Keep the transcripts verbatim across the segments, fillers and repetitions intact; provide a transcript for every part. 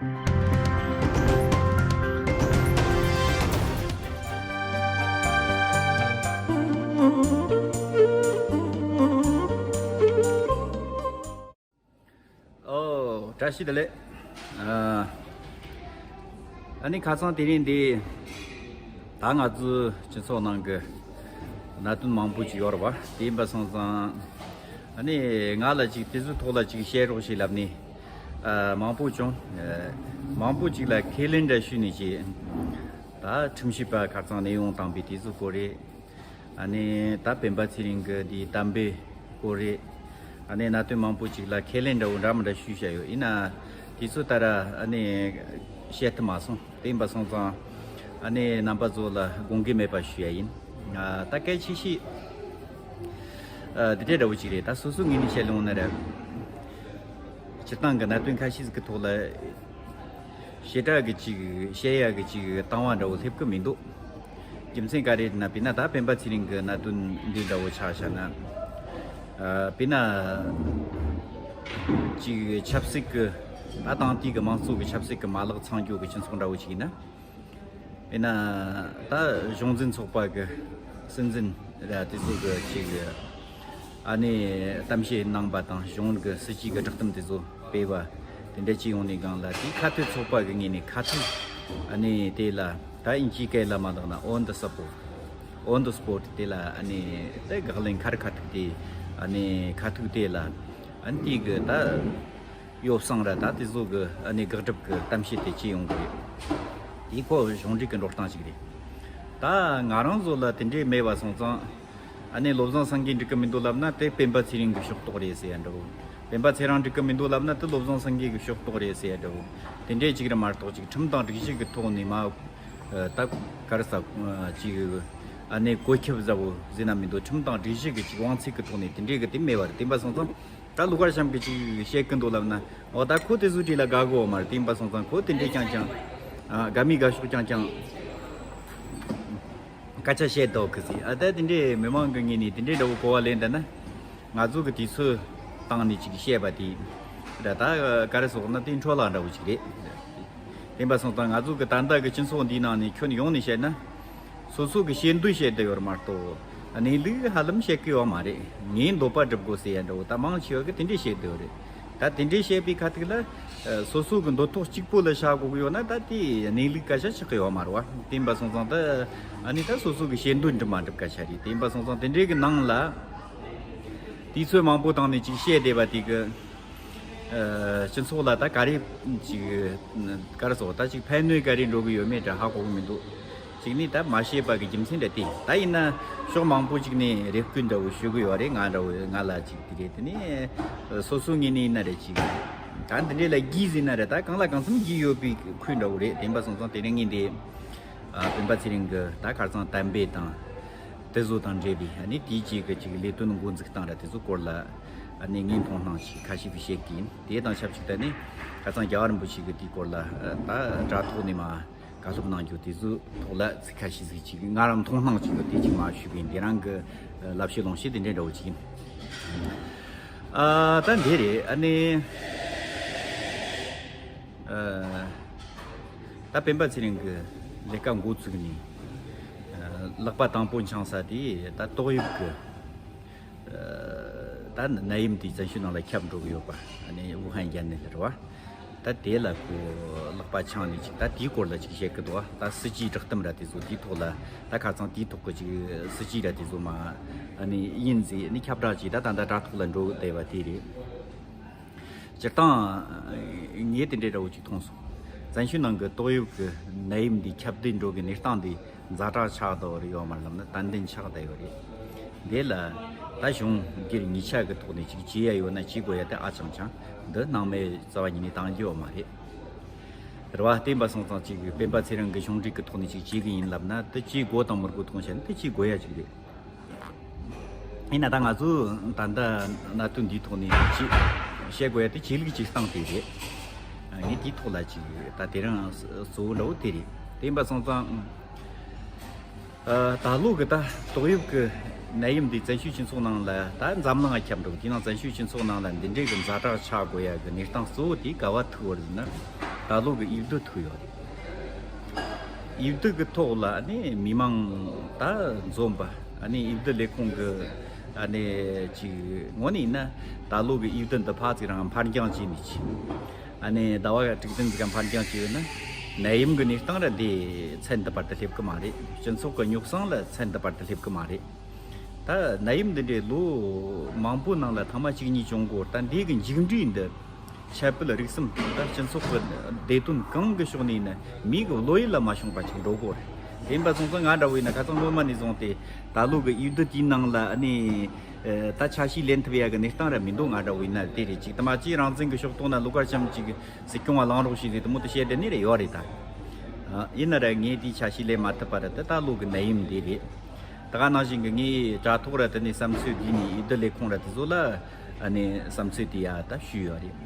ཨོ། བཀྲ་ཤིས་བདེ་ལེགས། ཨ་ཨ་ནི་ཁ་སང་དེ་རིང་འདི་ད་ང་ཚོའི་སྤྱི་ཚོགས་ནང་གི་གནད་དོན་མང་པོ་ཅིག་ཡོད་རེད་བ། དེ་ཡིན་པ་སོང་ཙང་ཨ་ནི་ང་ལ་ཅིག་དེ་ཚོའི་ཐོག་ལ་ཅིག་བཤད་རོགས་ཞེས་ལབ་ནས་ཨ་མང་པོ་བྱུང་། ཨ་མང་པོ་ཅིག་ལ་ཁས་ལེན་འདྲ་ཞུས་ནས་ཅིག་ད་ཁྲིམས་ཞིབ་པ་ཁ་སང་ནས་ཡོང་བཏང་པའི་དེ་ཚོའི་སྐོར་རེད། ཨ་ནི་ད་སྤེན་པ་ཚེ་རིང་གི་འདིའི་གཏམ་དཔེ་སྐོར་རེད། ཨ་ནི་གནད་དོན་མང་པོ་ཅིག་ལ་ཁས་ལེན་འདྲ་བོ་འདྲ་མི་འདྲ་ཞུས་བཞག་ཡོད། ཡིན་ན་དུས་ཚོད་ལྟར་ཨ་ནི་བཤད་ཐུབ་མ་སོང་། དེ་ཡིན་པ་སོང་ཙང་ཨ་ནི་རྣམ་པ་ཚོ་ལ་དགོངས་འགལ་མེད་པ་ཞུ་ཡ་ཡིན། ཨ་ད་གལ་ཆེ་ཤོས་ཨ་འདི་འདྲ་འདྲ་བོ་ཅིག་རེད། ད་སོ་སོའི་ངོས་ནས་བཤད་ཡོང་ན་ར་སྤྱིར་བཏང་གི་གནད་དོན་ཁ་ཤས་ཟིག་གི་ཐོག་ལ། བཤད་གྲྭ་གི་ཅིག་བཤད་ཡ་གི་ཅིག་བཏང་བ་འདྲ་བོ་སླེབས་གི་མི་འདུག་རྒྱུ་མཚན་ག་རེ་ན་དཔེར་ན་ད་སྤེན་པ་ཚེ་རིང་གི་གནད་དོན་འདི་འདྲ་བོ་ཆ་བཞག་ན། ཨ་དཔེར་ན་ཅིག་ཆབ་སྲིད་ཀྱི་ད་དེང་དུས་ཀྱི་མང་གཙོ་གི་ཆབ་སྲིད་ཀྱི་མ་ལག་ཚང་རྒྱུ་གི་སྤྱི་ཚོགས་འདྲ་བོ་ཅིག་ཡིན་ན། དཔེར་ན་ད་གཞུང་འཛིན་ཚོགས་པ་གི་སྲིད་འཛིན་ར་དེ་ཚོ་གི་ཅིག་ཨ་ནི་གཏམ་བཤད་གནང་པ་དང་གཞུང་གི་སྲིད་ཇུས་ཀྱི་བསྒྲགས་གཏམ་དེ་ཚོ་སྤེལ་བ་དེ་འདྲ་ཅིག་ཡོང་ནས་སྒང་ལ་དེའི་ཁ་ཐུག་ཚོགས་པ་གི་ངོས་ནས་ཁ་ཐུག་ཨ་ནི་དེ་ལ་ད་དབྱིན་ཇིའི་སྐད་ལ་མ་ལབ་ན་on the spot on the spot དེ་ལ་ཨ་ནི་དེ་དགག་ལན་ཁ་རི་ཁ་ཐུག་དེ་ཨ་ནི་ཁ་ཐུག་དེ་ལ་ཨ་ནི་དེ་གི་ད། ཡོ་བསྲང་ར་ད་དེ་ཚོ་གི་ཨ་ནི་དགག་སྒྲུབ་གི་གཏམ་བཤད་དེ་བྱེད་ཡོང་གི་རེད། དེ་ཁོ་གཞུང་འབྲེལ་གི་འགྲོ་སྟངས་ཤིག་རེད། ད་ང་རང་ཚོ་ལ་དེ་འདྲས་མེད་པ་སོང་ཙང་། ཨ་ནི་བློ་བཟང་སེང་གེ་འགྲིག་གི་མི་འདུག་ལབ་ན་དེ་སྤེན་པ་ཚེ་རིང་གི་ཕྱོགས་གཏོགས་རེད་ཟེར་ཡ་འདྲ་བོ། སྤེན་པ་ཚེ་རིང་འགྲིག་གི་མི་འདུག་ལབ་ན་དེ་བློ་བཟང་སེང་གེ་གི་ཕྱོགས་གཏོགས་རེད་ཟེར་ཡ་འདྲ་བོ། དེ་འདྲས་ཅིག་རེད་མ་གཏོགས་ཅིག་ཁྲིམས་དང་སྒྲིག་གཞི་གི་ཐོག་ནས་མ། ད་ག་རེ་ཟ། ཅིག་ཨ་ནི་བཀོད་ཁྱབ་ཟ་བོ་ཟེར་ན་མི་འདུག་ཁྲིམས་དང་སྒྲིག་གཞི་གི་ཅིག་དབང་ཚད་གི་ཐོག་ནས་དེ་འདྲས་གི་དེ་མེད་པ་རེད། དེ་ཡིན་པ་སོང་ཙང་། ད་ལོ་ཀར་ཤམ་གི་ཅིག་བཤད་ཀི་འདུག་ལབ་ན། འོ་ད་ཁོ་དེ་ཚོའི་གྲས་ལ་དགའ་གོ་མ་རེད། དེ་ཡིན་པ་སོང་ཙང་ཁོ་དེ་འདྲས་རྐྱང་རྐྱང་། ཨ་དགའ་མི་དགའ་ཕྱོགས་རྐྱང་རྐྱང་། སྐད་ཆ་བཤད་འདུག་གི་ཟེར། ཨ་ད་དེ་འདྲས་མི་མང་གི་ངོས་ནས་དེ་འདྲས་འདྲ་བོ་གོ་བ་ལེན་བསྡད་ན། ང་ཚོ་གི་དུས་ཚོད་བཏང་ནས་ཅིག་བཤད་པ་དེ། ད་ད་ག་རེ་ཟེར་ན་དེ་འཕྲོ་བརླག་འདྲ་བོ་ཅིག་རེད། དེ་ཡིན་པ་སོང་ཙང་ང་ཚོ་གི་ད་ལྟ་གི་སྤྱི་ཚོགས་འདིའི་ནང་ནས་ཁྱོན་ཡོངས་ནས་བཤད་ན། སོ་སོ་གི་ཞེ་འདོད་བཤད་བསྡད་ཡོད་རེད་མ་གཏོགས། གནས་ལུགས་ཧ་ལམ་བཤད་ཀྱི་ཡོད་མ་རེད། ངའི་འདོད་པ་སྒྲུབ་དགོས་ཟེར་ཡ་འདྲ་བོ་ད་མང་ཆེ་བ་གི་དེ་འདྲས་བཤད་བསྡད་ཡོད་རེད། ད་དེ་འདྲས་བཤད་པའི་ཁ་ཐུག་ལ། སོ་སོ་གི་འདོད་ཐོག་གཅིག་པོ་ལ་བཞག་དགོས་ཀྱི་ཡོད་ན་ད་དེ་གནས་ལུགས་སྐད་ཆ་ཆགས་ཀྱི་ཡོད་མ་རེད་བ། དེ་ཡིན་པ་སོང་ཙང་ད་ཨ་ནི་ད་སོ་སོ་གི་ཞེ་འདོད་འགྲུབ་མ་འགྲུབ་སྐད་ཆ་རེད། དེ་ཡིན་པ་སོང་ཙང་དེ་འདྲས་གི་ནང་ལ། དུས་ཚོད་མང་པོ་བཏང་ནས་ཅིག་བཤད་བསྡད་པ་དེ་གི། ཨ་སྤྱི་ཚོགས་ལ་ད་ག་རེ་ཅིག་ག་རེ་ཟེར་ད་ཅིག་ཕན་གནོད་ག་རེ་འགྲོ་གི་ཡོད་མེད་འདྲ་ཧ་གོ་གི་མི་འདུག་གཅིག་ནི་ད་མ་བཤད་པ་གི་རྒྱུ་མཚན་འདྲ་དེ་ད་ཡིན་ན་ཕྱོགས་མང་པོ་ཅིག་ནས་རེ་སྐུལ་འདྲ་བོ་ཞུ་གི་ཡོད་རེད། ང་འདྲ་བོ་ང་ལ་ཅིག་དེ་རེད། དེ་ནས་སོ་སོ་ངོས་ནས་ཡིན་ན་རེད་ཅིག་ད་འདི་འདྲས་ལ་རྒྱུས་ཟིན་ན་རེད། ད་གང་ལ་གང་འཚམ་རྒྱུས་ཡོད་པའི་ཁུལ་འདྲ་བོ་རེད། དེ་ཡིན་པ་སོང་ཙང་དེ་རིང་ངས་འདི་ཨ་སྤེན་པ་ཚེ་རིང་གི་ད་ཁ་སང་གཏམ་དཔེ་དང་། དེ་ཚོ་དང་འབྲེལ་བའི་ཨ་ནི་དེའི་རྗེས་ཀྱི་ཅིག་ལས་དོན་འགོ་འཛུགས་སྟངས་ར་དེ་ཚོ་སྐོར་ལ་ཨ་ནི་ངའི་མཐོང་སྣང་ཞིག་ཁ་ཤས་ཤིག་བཤད་ཀྱི་ཡིན། དེ་དང་ཆབས་ཅིག་ད་ནི་ཁ་སང་རྒྱལ་བ་རིན་པོ་ཆེ་གི་དེའི་སྐོར་ལ་ད་དྲ་ཐོག་ནས་མ་བཀའ་སློབ་གནང་རྒྱུ་དེ་ཚོའི་ཐོག་ལ་ཚིག་ཁ་ཤས་ཤིག་ཅིག་ང་རང་མཐོང་སྣང་ཅིག་ཡོད་དེ་ཅིག་མ་ཞུས་པ་ཡིན། དེ་རང་གི་ལབ་བཤད་ལུང་བཤད་དེ་འདྲའི་འདྲ་བོ་ཅིག་ཡིན། ཨ་ད་འདི་རེད། ཨ་ནི། ཨ་ད་སྤེན་པ་ཚེ་རིང་གི་ལས་ཀ་འགོ་ཚུགས་ནས་ཨ་ལག་པ་དང་པོ་འཆང་ས་དེ་ད་ཏོག་དབྱིབས་ཀྱི་ཨ་ད་ནད་ཡམས་དེ་བཙན་བྱོལ་ནང་ལ་ཁྱབ་འགྲོ་གི་ཡོད་པ། ཨ་ནི་ཝུ་ཧན་རྒྱལ་ནས་རེད་བ། ད་དེ་ལ་ཁོ་ལག་པ་འཆང་ནས་ཅིག་ད་དེའི་སྐོར་ལ་ཅིག་བཤད་གི་འདུག་ད་སྲིད་ཇུས་བསྒྲགས་གཏམ་ར་དེ་ཚོ་དེའི་ཐོག་ལ་ད་ཁ་སང་དེའི་ཐོག་གི་ཅིག་སྲིད་ཇུས་ར་དེ་ཚོ་མ་ཨ་ནི་ཡིན་ཟེར་ནི་ཁྱབ་བསྒྲགས་ཅིག་ད་ད་ད་དྲ་ཐོག་ལ་འགྲོ་བསྡད་པ་དེ་རེད། སྤྱིར་བཏང་ངས་དེ་འདྲའི་འདྲ་བོ་ཅིག་མཐོང་སོང་། བཙན་བྱོལ་ནང་གི་ཏོག་དབྱིབས་ཀྱི་ནད་ཡམས་འདི་ཁྱབ་གདལ་འགྲོ་གི་གནས་སྟངས་འདི་ཛ་དྲག་ཆགས་བསྡད་ཡོད་རེད་ཡོད་མ་རེད་ལབ་ན་ཏན་ཏན་ཆགས་བསྡད་ཡོད་རེད། འདི་ལ་ད་གཞུང་སྒེར་གཉིས་ཆ་གི་ཐོག་ནས་ཅིག་བྱེད་ཡ་ཡོད་ན་བྱེད་དགོས་ཡ་དེ་ཨ་ཅང་ཅང་འདི་སྣང་མེད་རྩ་བ་ཉིད་ནས་བཏང་རྒྱུ་ཡོད་མ་རེད། རེད་བ། བསྟན་པ་སོང་ཙང་ཅིག་སྤེན་པ་ཚེ་རིང་གི་གཞུང་འབྲེལ་གི་ཐོག་ནས་ཅིག་བྱེད་གི་ཡིན་ལབ་ན་དེ་བྱེད་དགོས་དང་མི་དགོས་མཐོང་བྱས་ན་དེ་བྱེད་དགོས་ཡ་ཅིག་རེད། ཡིན་ན་ད་ང་ཚོ་ད་ལྟ་གནད་དོན་འདིའི་ཐོག་ནས་ཅིག་བཤད་དགོས་ཡ་དེ་ཆོས་ལུགས་ཀྱི་སྟེང་དེ་རེད། ངས་དེའི་ཐོག་ལ་ཅིག་ད་དེ་རིང་གཙོ་བོ་འདྲ་བོ་དེ་རེད། དེ་ཡིན་པ་སོང་ཙང་ཨ་ད་ལོ་གི་ད་ཏོག་དབྱིབས་ཀྱི་ནད་ཡམས་འདི་བཙན་བྱོལ་སྤྱི་ཚོགས་ནང་ལ་ད་འཛམ་གླིང་ང་ཁྱབ་འགྲོ་གི། དེ་ནང་བཙན་བྱོལ་སྤྱི་ཚོགས་ནང་ལ་འདི་འདྲའི་གི་ཛ་དྲག་ཆགས་དགོས་ཡ་གི་གནས་སྟངས་གཙོ་བོ་དེ་ག་བ་ཐུག་པ་རེད་ཟེར་ན། ད་ལོ་གི་དབྱིབས་བསྡུར་ཐུག་ཡོད་རེད། དབྱིབས་བསྡུར་གི་ཐོག་ལ་ཨ་ནི་མི་མང་ད་འཛོམས་པ། ཨ་ནི་དབྱིབས་བསྡུར་ལས་ཁུངས་གི་ཨ་ནི་ཅིག་ངོས་ནས་ཡིན་ན། ད་ལོ་གི་དབྱིབས་བསྡུར་འདི་ཕར་ཅིག་རང་ཕར་འགྱངས་བྱས་ནས་ཅིག་ཨ་ནི་ཟླ་བ་དྲུག་བདུན་ཙམ་ཕར་འགྱངས་བྱས་ཡོད་ན། ནད་ཡམས་ཀྱི་གནས་སྟངས་ར་འདི་ཚད་འདི་བར་དུ་སླེབས་ཀྱི་མ་རེད། སྤྱི་ཚོགས་ཀྱི་རྙོག་ཟིང་ལ་ཚད་འདི་བར་དུ་སླེབས་ཀྱི་མ་རེད། ད་ནད་ཡམས་འདི་འདྲའི་ལོ་མང་པོའི་ནང་ལ་ཐེངས་མ་གཅིག་གཉིས་བྱུང་གོ། ད་འདི་གི་མཇུག་འབྲས་འདི་ཁྱབ་སྤེལ་རིག་གསུམ་ད་སྤྱི་ཚོགས་ཀྱི་བདེ་དོན་གང་གི་ཕྱོགས་ནས་ཡིན་ན་མི་གི་བློ་ཡུལ་ལ་མ་བྱུང་བ་ཅིག་འགྲོ་གོ་རེད། དེ་ཡིན་པ་སོང་ཙང་ང་འདྲ་བོ་ཡིན་ན་ཁ་སང་སྔོན་མ་ནས་བཟུང་སྟེ་ད་ལོ་གི་དབྱིབས་བསྡུར་དེའི་ནང་ལ་ཨ་ནི་ད་ཆ་ཤས་ལེན་ཐུབ་ཡ་གི་གནས་སྟངས་ར་མི་འདུག་ང་འདྲ་བོ་ཡིན་ན་དེ་རེད། ཅིག་ད་མ་གཅིག་རང་བཙན་གི་ཕྱོགས་གཏོགས་ན་ལོ་གར་ཙམ་ཅིག་སྲིད་སྐྱོང་བ་ལངས་རོགས་ཞེས་ཟེར་དེ་མོ་དེ་བཤད་བསྡད་ནི་རེད་ཡོད་རེད་ད། ཡིན་ན་ར་ངས་དེའི་ཆ་ཤས་ལེན་མ་ཐུབ་པ་ར་དེ་ད་ལོ་གི་ནད་ཡམས་དེ་རེད། ད་ག་ནང་བཞིན་གྱི་ངའི་དྲ་ཐོག་ར་དེ་ནས་བསམ་ཚུལ་བསྡུས་ནས་ཡུལ་བསྡུ་ལས་ཁུངས་ར་དེ་ཚོ་ལ་ཨ་ནི་བསམ་ཚུལ་དེ་ཡ་ད་ཞུས་ཡོད་རེད།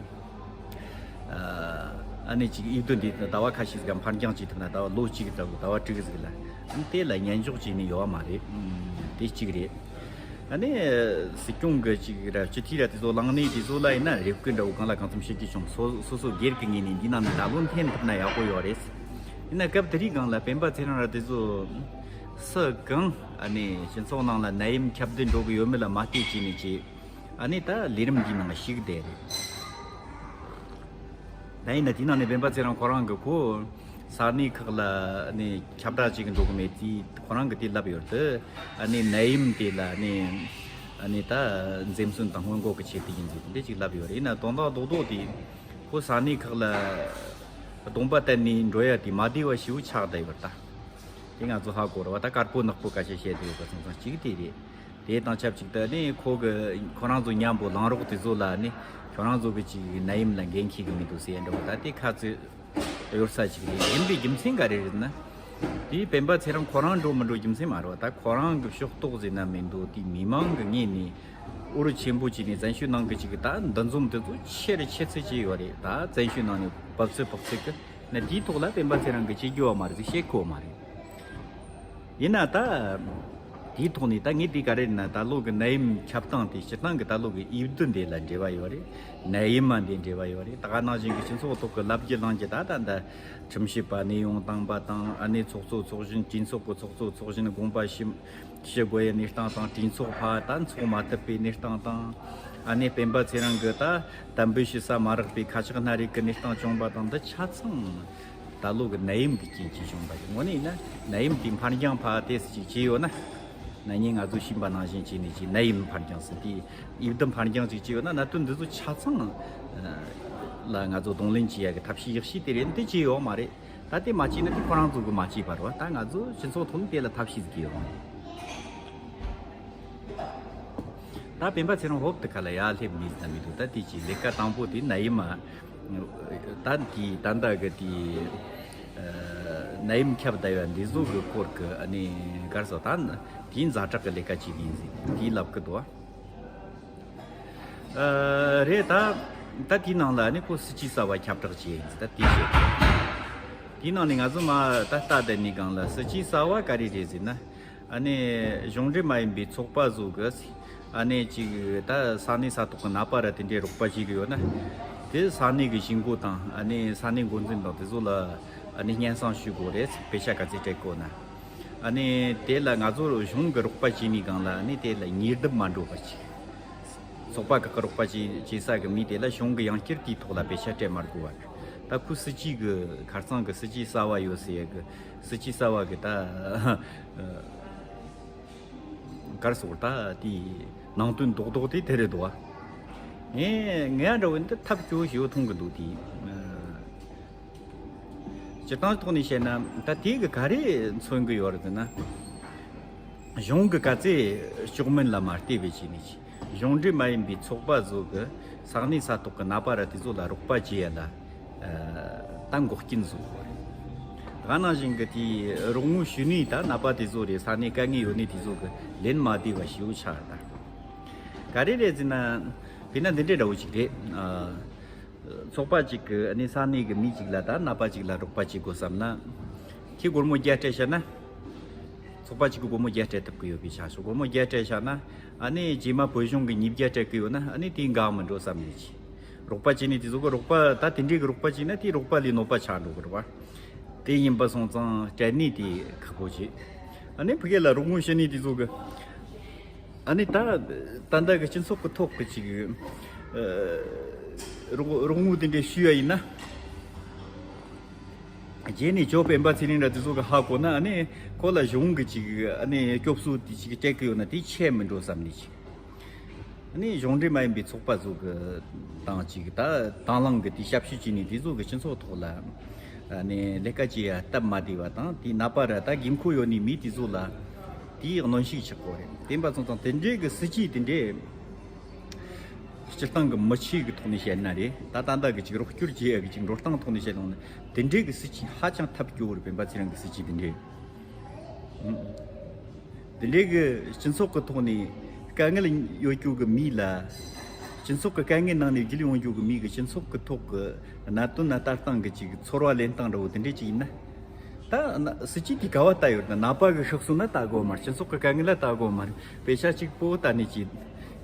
ཨ་ནི་ཅིག་ཡུལ་བསྡུ་འདི་ཟླ་བ་ཁ་ཤས་ཟིག་ཕར་འགྱངས་བྱེད་ཐུབ་ན་ཟླ་བ་ལོ་གཅིག་ཟླ་བ་དྲུག་ཟིག་ལ་ཨ་ནི་དེ་ལ་ཉན་འཇོག་བྱས་ནས་ཡོད་མ་རེད། དེ་གཅིག་རེད། ཨ་ནི་སྲིད་སྐྱོང་གི་ཅིག་ར་སྤྱི་འཐུས་ར་དེ་ཚོ་ལངས་ནས་དེ་ཚོ་ལ་ཡིན་ན་རེ་སྐུལ་འདྲ་བོ་གང་ལ་གང་འཚམ་བྱེད་ཀྱི་བྱུང་། སོ་སོ་སོ་སྒེར་གྱི་ངོས་ནས་འདི་ནང་ནས་ད་ལོ་འཐེན་ཐུབ་ན་ཡག་པོ་ཡོད་རེད། ཡིན་ན་སྐབས་དེ་རིང་སྒང་ལ་སྤེན་པ་ཚེ་རིང་ར་དེ་ཚོ་སུ་གང་ཨ་ནི་སྤྱི་ཚོགས་ནང་ལ་ནད་ཡམས་ཁྱབ་གདལ་འགྲོ་གི་ཡོད་མེད་ལ་མ་ལྟོས་བྱས་ནས་ཅིག་ཨ་ནི་ད་ལས་རིམ་འདིའི་ནང་ཞུགས་བསྡད་རེད། ད་ཡིན་ན་དེའི་ནང་ནས་སྤེན་པ་ཚེ་རིང་ཁོ་རང་གི་ཁོ་ས་གནས་ཁག་ལ་ཨ་ནི་ཁྱབ་བསྒྲགས་བྱེད་གི་འགྲོ་གི་མེད་དེ་ཁོ་རང་གི་དེ་ལབ་ཡོད་དེ། ཨ་ནི་ནད་ཡམས་དེ་ལ་ཨ་ནི་ཨ་ནི་ད་འཛེམ་ཟོན་དང་སྔོན་འགོག་གི་ཆེད་དུ་ཡིན་ཟེར་དེ་འདྲ་ཅིག་ལབ་ཡོད་རེད། ཡིན་ན་དོན་དག་རྡོག་རྡོག་དེ་ཁོ་ས་གནས་ཁག་ལ་གདོང་པ་བསྟན་ནས་འགྲོ་ཡ་དེ་མ་བདེ་བ་ཞེ་པོ་ཆགས་བསྡད་ཡོད་ད། དེ་ང་ཚོ་ཧ་གོ་ར་བ་ད་དཀར་པོ་ནག་པོ་སྐད་ཆ་བཤད་དེ་ཡོད་པ་ཚང་ཚང་གཅིག་དེ་རེད། དེ་དང་ཆབས་ཅིག་ཏུ་ནི་ཁོ་གི་ཁོ་རང་ཚོ་མཉམ་པོ་ལངས་རོགས་དེ་ཚོ་ལ་ནི་ཁྱོད་རང་ཚོ་གི་ཅིག་ནད་ཡམས་ལ་འགན་འཁྱེར་གི་མི་འདུག་ཟེར་འདྲ་བོ་ད་དེ་ཁ་ཚོད་གཡོར་ས་ཅིག་རེད། ཡིན་པའི་རྒྱུ་མཚན་ག་རེ་རེད་ན། དེ་སྤེན་པ་ཚེ་རིང་ཁོ་རང་འགྲོ་མི་འགྲོ་རྒྱུ་མཚན་མ་རེད་བ། ད་ཁོ་རང་གི་ཕྱོགས་གཏོགས་ཟེར་ན་མི་འདུག་དེ་མི་མང་གི་ངོས་ནས་འུར་ཆེན་པོ་བྱས་ནས་བཙན་བྱོལ་ནང་གི་ཅིག་ད་འདུ་འཛོམས་དེ་ཚོ་ཆེ་རུ་ཆེ་ཚུལ་བྱས་ཡོད་རེད། ད་བཙན་བྱོལ་ནང་ནས་བབས་ཚུལ་ཕོག་ཚུལ་གི་ན་དེའི་ཐོག་ལ་སྤེན་པ་ཚེ་རིང་གི་བྱེད་རྒྱུ་བ་མ་རེད་ཟེར་བཤད་གོ་མ་རེད། ཡིན་ན་ད། དེའི་ཐོག་ནས་ད་ངས་དེ་ག་རེ་ན་ད་ལོ་གི་ནད་ཡམས་ཁྱབ་སྟངས་དེ་སྤྱིར་བཏང་གི་ད་ལོ་གི་དབྱིབས་བསྡུར་འདི་ལ་འབྲེལ་བ་ཡོད་རེད། ནད་ཡམས་མ་འདི་འབྲེལ་བ་ཡོད་རེད། ད་ག་ནང་བཞིན་གྱི་སྤྱི་ཚོགས་ཐོག་གི་ལབ་རྒྱུ་གླེང་རྒྱུ་ད་ད་ད་ཁྲིམས་ཞིབ་པ་གནས་དབྱུང་བཏང་པ་དང་ཨ་ནེ་ཚོགས་གཙོ་ཚོགས་གཞོན་གྲོས་ཚོགས་ཀྱི་ཚོགས་གཙོ་ཚོགས་གཞོན་དགོངས་པ་ཞུ་ཞུ་དགོས་ཡའི་གནས་སྟངས་དང་གྲོས་ཚོགས་ཕར་ད་འཚོགས་མ་ཐུབ་པའི་གནས་སྟངས་དང་ཨ་ནེ་སྤེན་པ་ཚེ་རིང་གི་ད་དམ་འབུལ་ཞུ་ས་མ་རག་པའི་ཁ་ཆག་སྣ་རིགས་ཀྱི་གནས་སྟངས་བྱུང་པ་དང་འདི་ཆ་ཚང་། ད་ལོ་གི་ནད་ཡམས་ཀྱི་རྐྱེན་གྱིས་བྱུང་བ་རེད། དངོས་གནས་ཡིན་ན་ནད་ཡམས་དེ་འཕར་འགྱངས་ཕར་ཏོག་ཙམ་ཅིག་བྱས་ཡོད་ན། ན་ནིང་ང་ཚོ་ཤེས་པ་ནང་བཞིན་བྱས་ནས་ཀྱི་ནད་ཡམས་འཕར་འགྱངས་ཟིན་དེ་དབྱིབས་བསྡུར་འཕར་འགྱངས་ཅིག་བྱས་ཡོད་ན་གནད་དོན་འདི་ཚོ་ཆ་ཚང་ལ་ང་ཚོ་གདོང་ལེན་བྱེད་ཡ་གི་ཐབས་ཤེས་ཡག་ཤོས་དེ་རེད། འདི་བྱས་ཡོད་མ་རེད། ད་དེ་མ་བྱས་ན་དེ་ཁོ་རང་ཚོ་གི་མ་བྱས་པ་རེད་བ། ད་ང་ཚོ་སྤྱི་ཚོགས་ཐོག་ནས་དེ་ལ་ཐབས་ཤེས་ཟིག་ཡོད་མ་རེད། ད་སྤེན་པ་ཚེ་རིང་ཧོབ་ཏེ་ཁ་ལ་ཡར་སླེབས་མེད་ད་མི་འདུག་ད་དེ་ཅི་ལས་ཀ་དང་པོ་དེ་ནད་ཡམས་མ། ད་དེ་ད་ལྟ་གི་དེ་ནད་ཡམས་ཁྱབ་བསྡད་ཡ་འདི་ཚོ་གི་སྐོར་གི་ཨ་ནི་གར་སོ་ད་དེའི་ཛ་དྲག་གི་ལས་ཀ་བྱེད་ཀྱི་ཡིན་ཟིག་དེ་ལབ་གི་འདུག་ཨ། རེད་ད། ད་དེའི་ནང་ལ་ཨ་ནི་ཁོ་སྲིད་ཇུས་གསར་བ་ཁྱབ་བསྒྲགས་བྱས་ཡིན་ཟིག་ད་དེ་བཤད། དེའི་ནང་ནས་ང་ཚོ་མ་ད་ལྟ་བསྡད་ནས་སྒང་ལ་སྲིད་ཇུས་གསར་བ་ག་རེ་རེད་ཟེར་ན། ཨ་ནི་གཞུང་འབྲེལ་མ་ཡིན་པའི་ཚོགས་པ་ཚོ་གི་ཨ་ནི་ཅིག་ད་ས་གནས་ས་ཐོག་གི་ནད་པ་ར་དེ་འདྲའི་རོགས་པ་བྱེད་གི་ཡོད་ན། དེ་ས་གནས་གི་གཞིས་འགོ་དང་ཨ་ནི་ས་གནས་འགོ་འཛིན་དང་དེ་ཚོ་ལ་ཨ་ནི་སྙན་སེང་ཞུ་དགོས་རེད། དཔེ་ཆ་ག་ཚོད་སྤྲད་དགོས་ན། ཨ་ནི་དེ་ལ་ང་ཚོ་གཞུང་གི་རོགས་པ་བྱེད་ནས་སྒང་ལ་ཨ་ནི་དེ་ལ་ཉེས་རྡུང་མ་འགྲོ་བ་བྱེད། ཚོགས་པ་ཁག་གི་རོགས་པ་བྱེད་བྱེད་ས་གི་མི་དེ་ལ་གཞུང་གི་ཡང་བསྐྱར་དེའི་ཐོག་ལ་དཔེ་ཆ་སྤྲད་མ་དགོས་པ་རེད། ད་ཁོའི་སྲིད་ཇུས་གི་ཁ་རྩང་གི་སྲིད་ཇུས་གསར་བ་ཡོད་ཟེར་ཡ་གི་སྲིད་ཇུས་གསར་བ་གི་ད་གར་སོང་ད་དེའི་ནང་དོན་རྡོག་རྡོག་དེ་དེ་རེད་འདུག་བ། ངས་ངས་འདྲ་བོ་འདི་ཐབས་སྐྱོ་ཞེ་པོ་མཐོང་གི་འདུག་དེ། སྤྱིར་བཏང་ཐོག་ནས་བཤད་ན་ད་དེ་གི་ག་རེ་མཚོན་གི་ཡོད་རེད་ཟེར་ན། གཞུང་གི་ག་ཚད་ལྕོགས་མིན་ལ་མ་ལྟོས་པའི་ཆ་ནས་གཞུང་འབྲེལ་མ་ཡིན་པའི་ཚོགས་པ་ཚོ་གི་ས་གནས་ས་ཐོག་གི་ནད་པ་ར་དེ་ཚོ་ལ་རོགས་པ་བྱེད་ཡ་ལ་ད་འགོག་རྐྱེན་བཟོ་དགོས་རེད། ད་ག་ནང་བཞིན་གི་དེ་རོགས་དངུལ་ཞུ་ནས་ད་ནད་པ་དེ་ཚོ་རེད་ས་གནས་དཀའ་ངལ་ཡོད་ནི་དེ་ཚོ་གི་ལེན་མ་བདེ་བ་ཞེ་པོ་ཆགས་རེད་ད། ག་རེ་རེད་ཟེར་ན། དཔེར་ན་འདི་འདྲའི་འདྲ་བོ་ཅིག་རེད། ཚོགས་པ་གཅིག་གི་ཨ་ནི་ས་གནས་ཀྱི་མི་གཅིག་ལ་ད་ནད་པ་གཅིག་ལ་རོགས་པ་བྱེད་དགོས་བསམ་ན། ཁྱེད་སྒོར་མོ་བརྒྱ་སྤྲད་བཞག་ན། ཚོགས་པ་གཅིག་གི་སྒོར་མོ་བརྒྱ་སྤྲད་ཐུབ་ཀྱི་ཡོད་པའི་ཆ་ཤོག་སྒོར་མོ་བརྒྱ་སྤྲད་བཞག་ན། ཨ་ནི་རྗེས་མ་བོད་གཞུང་གི་ཉིས་བརྒྱ་སྤྲད་ཀྱི་ཡོད་ན་ཨ་ནི་དེ་འགག་མི་འགྲོ་བསམ་ནས་ཀྱི། རོགས་པ་བྱས་ནས་དེ་ཚོ་གི་རོགས་པ་ད་དེ་འདྲའི་གི་རོགས་པ་བྱས་ན་དེ་རོགས་པ་ལས་གནོད་པ་ཆགས་འགྲོ་གི་རེད་བ། དེ་ཡིན་པ་སོང་ཙང་སྤྲད་ནས་དེ་ཁག་པོ་བྱེད། ཨ་ནི་ཕ་གི་ལ་རོགས་དངུལ་ཞུ་ནས་དེ་ཚོ་གི། ཨ་ནི་ད་ད་ལྟ་གི་སྤྱི་ཚོགས་ཀྱི་ཐོག་གི་ཅིག་ཨ། རོགས་རོགས་དངུལ་དེ་འདྲའི་ཞུས་པ་ཡིན་ན། རྗེས་ནས་ཇོ་སྤེན་པ་ཚེ་རིང་ར་དེ་ཚོ་གི་ཧ་གོ་ན། ཨ་ནི་ཁོ་ལ་གཞུང་གི་ཅིག་ཨ་ནི་སྐྱོབ་གསོ་དེ་ཅིག་སྤྲད་གི་ཡོད་ན་དེ་ཆད་མི་འགྲོ་བསམ་ནས་ཅིག་ཨ་ནི་གཞུང་འབྲེལ་མ་ཡིན་པའི་ཚོགས་པ་ཚོ་གི་དང་ཅིག་ད་དང་བླངས་གི་དེ་ཞབས་ཞུ་བྱས་ནས་དེ་ཚོ་གི་སྤྱི་ཚོགས་ཐོག་ལ་ཨ་ནི་ལས་ཀ་བྱེད་ཡ་སྟབས་མ་བདེ་བ་དང་དེ་ནད་པ་ར་ད་དགོས་མཁོ་ཡོད་ནི་མི་དེ་ཚོ་ལ་དེ་གནོན་ཤུགས་ཆགས་གོ་རེད། དེ་ཡིན་པ་སོང་ཙང་དེ་འདྲའི་གི་སྲིད་ཇུས་དེ་འདྲའི་སྤྱིར་བཏང་གི་མི་ཆོས་ཀྱི་ཐོག་ནས་བཤད་ན་རེད། ད་ད་ལྟ་གི་ཅིག་རོགས་སྐྱོར་བྱེད་ཡ་གི་ཅིག་འགྲོ་སྟངས་ཐོག་ནས་བཤད་ཡོང་ན་དེ་འདྲའི་གི་སྲིད་ཇུས་ཧ་ཅང་ཐབས་སྐྱོ་བོ་རེད། སྤེན་པ་ཚེ་རིང་གི་སྲིད་ཇུས་དེ་འདྲའི། དེ་འདྲའི་གི་སྤྱི་ཚོགས་ཀྱི་ཐོག་ནས་དཀའ་ངལ་ཡོད་རྒྱུ་གི་མི་ལ། སྤྱི་ཚོགས་ཀྱི་དཀའ་ངལ་ནང་ནས་བརྒྱུད་ཡོང་རྒྱུ་གི་མི་གི་སྤྱི་ཚོགས་ཀྱི་ཐོག་གི་གནད་དོན་ལ་ལྟ་སྟངས་ཀྱི་ཅིག་ཚོར་བ་ལེན་སྟངས་འདྲ་བོ་དེ་འདྲའི་ཅིག་ཡིན་ན། ད་ན་སྲིད་ཇུས་དེ་ག་བ་ལྟ་ཡོད་ན། ནད་པ་གི་ཤག་སོ་ན་ལྟ་དགོས་མ་རེད། སྤྱི་ཚོགས་ཀྱི་དཀའ་ངལ་ལ་ལྟ་དགོས་མ་རེད། དཔེ་ཆ་གཅིག་པོ་ལྟ་ནས་ཅིག་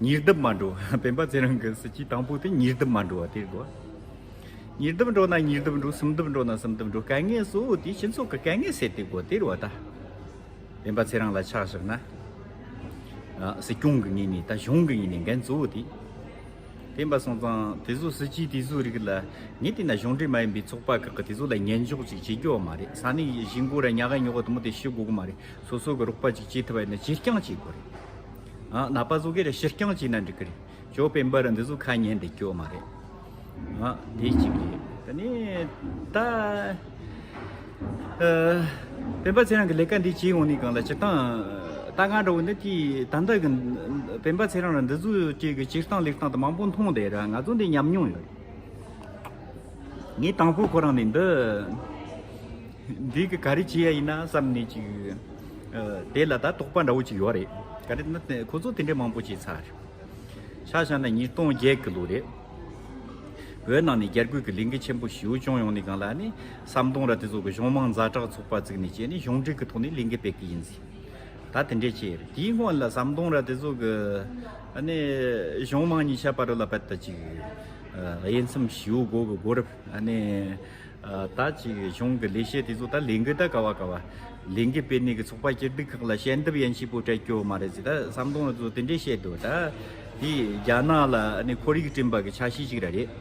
ཉེས་ལྡབ་མ་འགྲོ། སྤེན་པ་ཚེ་རིང་གི་སྲིད་ཇུས་དང་པོ་དེ་ཉེས་ལྡབ་མ་འགྲོ་བ་དེ་དགོས། ཉེས་ལྡབ་འགྲོ་ན་ཉེས་ལྡབ་འགྲོ། སུམ་ལྡབ་འགྲོ་ན་སུམ་ལྡབ་འགྲོ། དཀའ་ངལ་གཙོ་བོ་དེ་སྤྱི་ཚོགས་ཀྱི་དཀའ་ངལ་སེལ་དེ་དགོས་དེ་རེད་བ་ད། སྤེན་པ་ཚེ་རིང་ལ་ཆ་བཞག་ན། ཨ། སྲིད་སྐྱོང་གི་ངོས་ནས་ད་གཞུང་གི་ངོས་ནས་འགན་གཙོ་བོ་དེ། དེ་ཡིན་པ་སོང་ཙང་དེ་ཚོ་སྲིད་ཇུས་དེ་ཚོའི་རིགས་ལ་ངས་བལྟས་ན་གཞུང་འབྲེལ་མ་ཡིན་པའི་ཚོགས་པ་ཁག་གིས་དེ་ཚོ་ལ་ཉན་འཇོག་ཅིག་བྱེད་རྒྱུ་མ་རེད། ས་གནས་གཞིས་འགོ་ར་ཉག་ག་ཉོག་ག་དུ་མོ་དེ་ཞུ་དགོས་གི་མ་རེད། སོ་སོ་གི་རོགས་པ་ཅིག་བྱེད་ཐུབ་པ་ཡིན་ན་ཅིར་རྐྱང་བྱེད་དགོས་རེད། ཨ། ནད་པ་ཚོ་གི་ར་ཕྱིར་རྐྱང་བྱས་ན་འགྲིག་གི་རེད། ཇོ་སྤེན་པ་ར་འདི་ཚོ་ཁ་ཉན་འདི་སྐྱོ་མ་རེད། ཨ། དེ་གཅིག་རེད། དེ་ནས་ད། ཨ། སྤེན་པ་ཚེ་རིང་གི་ལས་ཀ་འདི་བྱེད་ཡོང་ནས་གང་ལ་སྤྱིར་བཏང་ད་ང་འདྲ་བོ་འདི་དེ་ད་ལྟ་གི་སྤེན་པ་ཚེ་རིང་ར་འདི་ཚོ་གཅིག་གི་སྤྱིར་བཏང་ལས་སྟངས་དེ་མང་པོ་མཐོང་བསྡད་ར། ང་ཚོ་འདི་ཉམས་མྱོང་ཡོད། ངས་དང་པོ་ཁོ་རང་ནས་འདི་འདི་གི་ག་རེ་བྱེད་ཡ་ཡིན་ན་བསམ་ནས་ཅིག་ཨ། དེ་ལ་ད་དོགས་པ་འདྲ་བོ་ཅིག་ཡོད་རེད། ག་རེ་ན་ཁོ་ཚོ་དེ་འདྲའི་མང་པོ་བྱས་ཚར། ཆ་བཞག་ན་ཉིས་སྟོང་བརྒྱད་གི་ལོ་རེད། བོད་ནང་ནས་རྒྱ་རྒོལ་གི་ལས་འགུལ་ཆེན་པོ་ཞེ་པོ་བྱུང་ཡོང་ནས་གང་ལ་ནི་ཟམ་གདོང་ར་དེ་ཚོ་གི་གཞུང་མང་ཛ་དྲག་ཚོགས་པ་བཙུགས་ནས་བྱས་ནས་གཞུང་འབྲེལ་གི་ཐོག་ནས་ལས་འགུལ་སྤེལ་གི་ཡིན་ཟེར། ད་དེ་འདྲས་བྱས་རེད། དེའི་སྔོན་ལ་ཟམ་གདོང་ར་དེ་ཚོ་གི་ཨ་ནི་གཞུང་མང་གཉིས་ཆ་བར་ལ་བད་ད་ཅིག་ཨ། དབྱེ་མཚམས་ཞེ་པོ་དགོས་གི་གོ་རབས་ཨ་ནི། ཨ། ད་ཅིག་གཞུང་གི་ལས་བྱེད་དེ་ཚོ་ད་ལས་འགུལ་ད་ག་བ་ག་བ་ལས་འགུལ་སྤེལ་ནས་གི་ཚོགས་པ་སྐྱིད་སྡུག་ཁག་ལ་ཞལ་འདེབས་ཡན་ཆད་པོ་སྤྲད་རྒྱུ་མ་རེད་ཟེར། ད་ཟམ་གདོང་ར་ཚོ་དེ་འདྲས་བཤད་འདུག་ད་དེ་རྒྱ་ནག་ལ་ནི་ཁོར་ཡུག་བསྐྲུན་པ་གི་ཆ་ཤས་ཤིག་ར་རེད།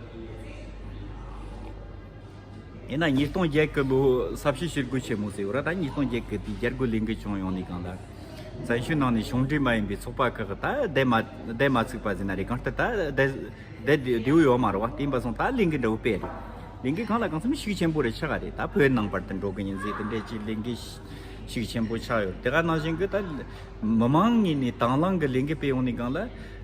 ཡིན་ན་ཉིས་སྟོང་བརྒྱད་གི་ལོ་ས་བྱི་ཞི་རྒོལ་ཆེན་མོ་ཟེར་བ་ར། ད་ཉིས་སྟོང་བརྒྱད་གི་དེ་རྒྱ་རྒོལ་ལས་འགུལ་བྱུང་ཡོང་ནས་གང་ལ་བཙན་བྱོལ་ནང་ནས་གཞུང་འབྲེལ་མ་ཡིན་པའི་ཚོགས་པ་ཁག་ད་བསྡད་མ་བསྡད་མ་ཚུགས་པ་ཟེར་ན་རེད། གང་ལྟར་ད་བསྡད་བསྡད་བསྡད་ཡོད་ཡོད་མ་རེད་བ། དེ་ཡིན་པ་སོང་ད་ལས་འགུལ་འདྲ་བོ་སྤེལ་རེད། ལས་འགུལ་གང་ལ་གང་འཚམ་ཤུགས་ཆེན་པོ་རེ་ཆགས་རེད། ད་བོད་ནང་བར་དུ་འགྲོ་གི་ཡིན་ཟེར་དེ་འདྲས་ཀྱི་ལས་འགུལ་ཤུགས་ཆེན་པོ་ཆགས་ཡོད། དེ་ག་ནང་བཞིན་གི་ད་མི་མང་ངོས་ནས་དང་བླངས་གི་ལས་འགུལ་སྤེལ་ཡོང་ནས་གང་ལ་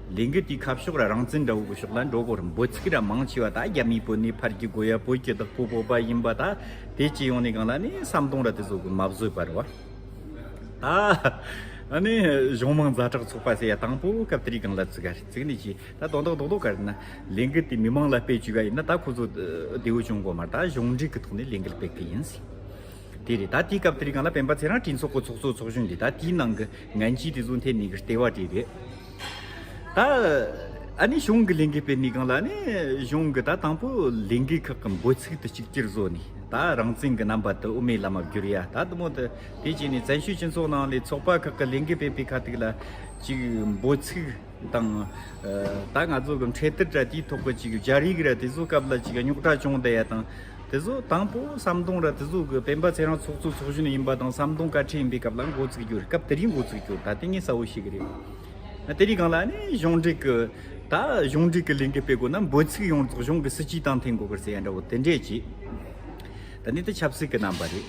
ལས་འགུལ་དེའི་ཁ་ཕྱོགས་ར་རང་བཙན་འདྲ་བོ་གི་ཕྱོགས་ལ་འགྲོ་དགོས་རེད། འབོད་ཚིག་ར་མང་ཆེ་བ་ད་རྒྱ་མིའི་བོད་ནས་ཕར་རྒྱུག་དགོས་ཡ། བོད་ཀྱི་བདག་པོ་བོད་པ་ཡིན་པ་ད་དེ་བྱས་ཡོང་ནས་གང་ལ་ནི་ཟམ་གདོང་ར་དེ་ཚོ་གི་མ་བཟོད་པ་རེད་བ། ད་ཨ་ནི་གཞུང་མང་ཛ་དྲག་ཚོགས་པ་ཟེར་ཡ་དང་པོ་སྐབས་དེ་རིང་གང་ལ་བཙུགས་ག་རེད། བཙུགས་ནས་ཀྱི་ད་དོན་དག་རྡོག་རྡོག་ག་རེ་ན་ལས་འགུལ་དེ་མི་མང་ལ་སྤེལ་བཅུག་ག་ཡིན་ན་ད་ཁོ་ཚོ་བདེ་བོ་བྱུང་དགོས་མ་རེད། ད་གཞུང་འབྲེལ་གི་ཐོག་ནས་ལས་འགུལ་སྤེལ་གི་ཡིན་ཟེར། དེ་རེད། ད་དེའི་སྐབས་དེ་རིང་གང་ལ་སྤེན་པ་ཚེ་རིང་གྲོས་ཚོགས་ཀྱི་ཚོགས་གཙོ་ཚོགས་གཞོན་རེད། ད་དེའི་ནང་གི་ངན་ཇུས་དེ་ཚོ་འཐེན་ནས་གི་ལྟེ་བ་དེ་རེད། ད་ཨ་ནི་གཞུང་གི་ལས་འགུལ་སྤེལ་ནས་གང་ལ་ནི་གཞུང་གི་ད་དང་པོ་ལས་འགུལ་ཁག་གི་འབོད་ཚིག་དེ་གཅིག་གྱུར་བཟོ་ནས་ད་རང་བཙན་གི་རྣམ་པ་དེ་དབུ་མའི་ལམ་བསྒྱུར་ཡ། ད་དུ་མོ་དེ་དེ་བྱས་ནས་བཙན་བྱོལ་སྤྱི་ཚོགས་ནང་ལས་ཚོགས་པ་ཁག་གི་ལས་འགུལ་སྤེལ་བའི་ཁ་ཐུག་ལ་ཅིག་འབོད་ཚིག་དང་། ཨ། ད་ང་ཚོ་གི་འཕྲེད་དར་ར་དེའི་ཐོག་གི་ཅིག་སྦྱར་ཡིག་ར་དེ་ཚོ་སྐབས་ལ་ཅིག་རྙོག་དྲ་བྱུང་བསྡད་ཡ་དང་། དེ་ཚོ་དང་པོ་ཟམ་གདོང་ར་དེ་ཚོ་གི་སྤེན་པ་ཚེ་རིང་ཚོགས་གཙོ་ཚོགས་གཞོན་ཡིན་པ་དང་ཟམ་གདོང་བཀའ་ཁྲི་ཡིན་པའི་སྐབས་ལ་འགོ་བཙུགས་རྒྱུ་རེད། སྐབས་དེ་རིང་འགོ་བཙུགས་རྒྱུ་རེད། ད་དེ་ངས་གསལ་བོ་ཤེས་གི་རེད། དེ་རིང་གང་ལ་ནི་གཞུང་འབྲེལ་གི་ད་གཞུང་འབྲེལ་གི་ལས་འགུལ་སྤེལ་དགོས་ན་འབོད་ཚིག་ཡོངས་རྫོགས་གཞུང་གི་སྲིད་ཇུས་དང་མཐུན་དགོས་གི་ཟེར་ཡ་འདྲ་བོ་དེ་འདྲས་ཀྱིས། ད་ནི་དེ་ཆབ་སྲིད་ཀྱི་རྣམ་པ་རེད།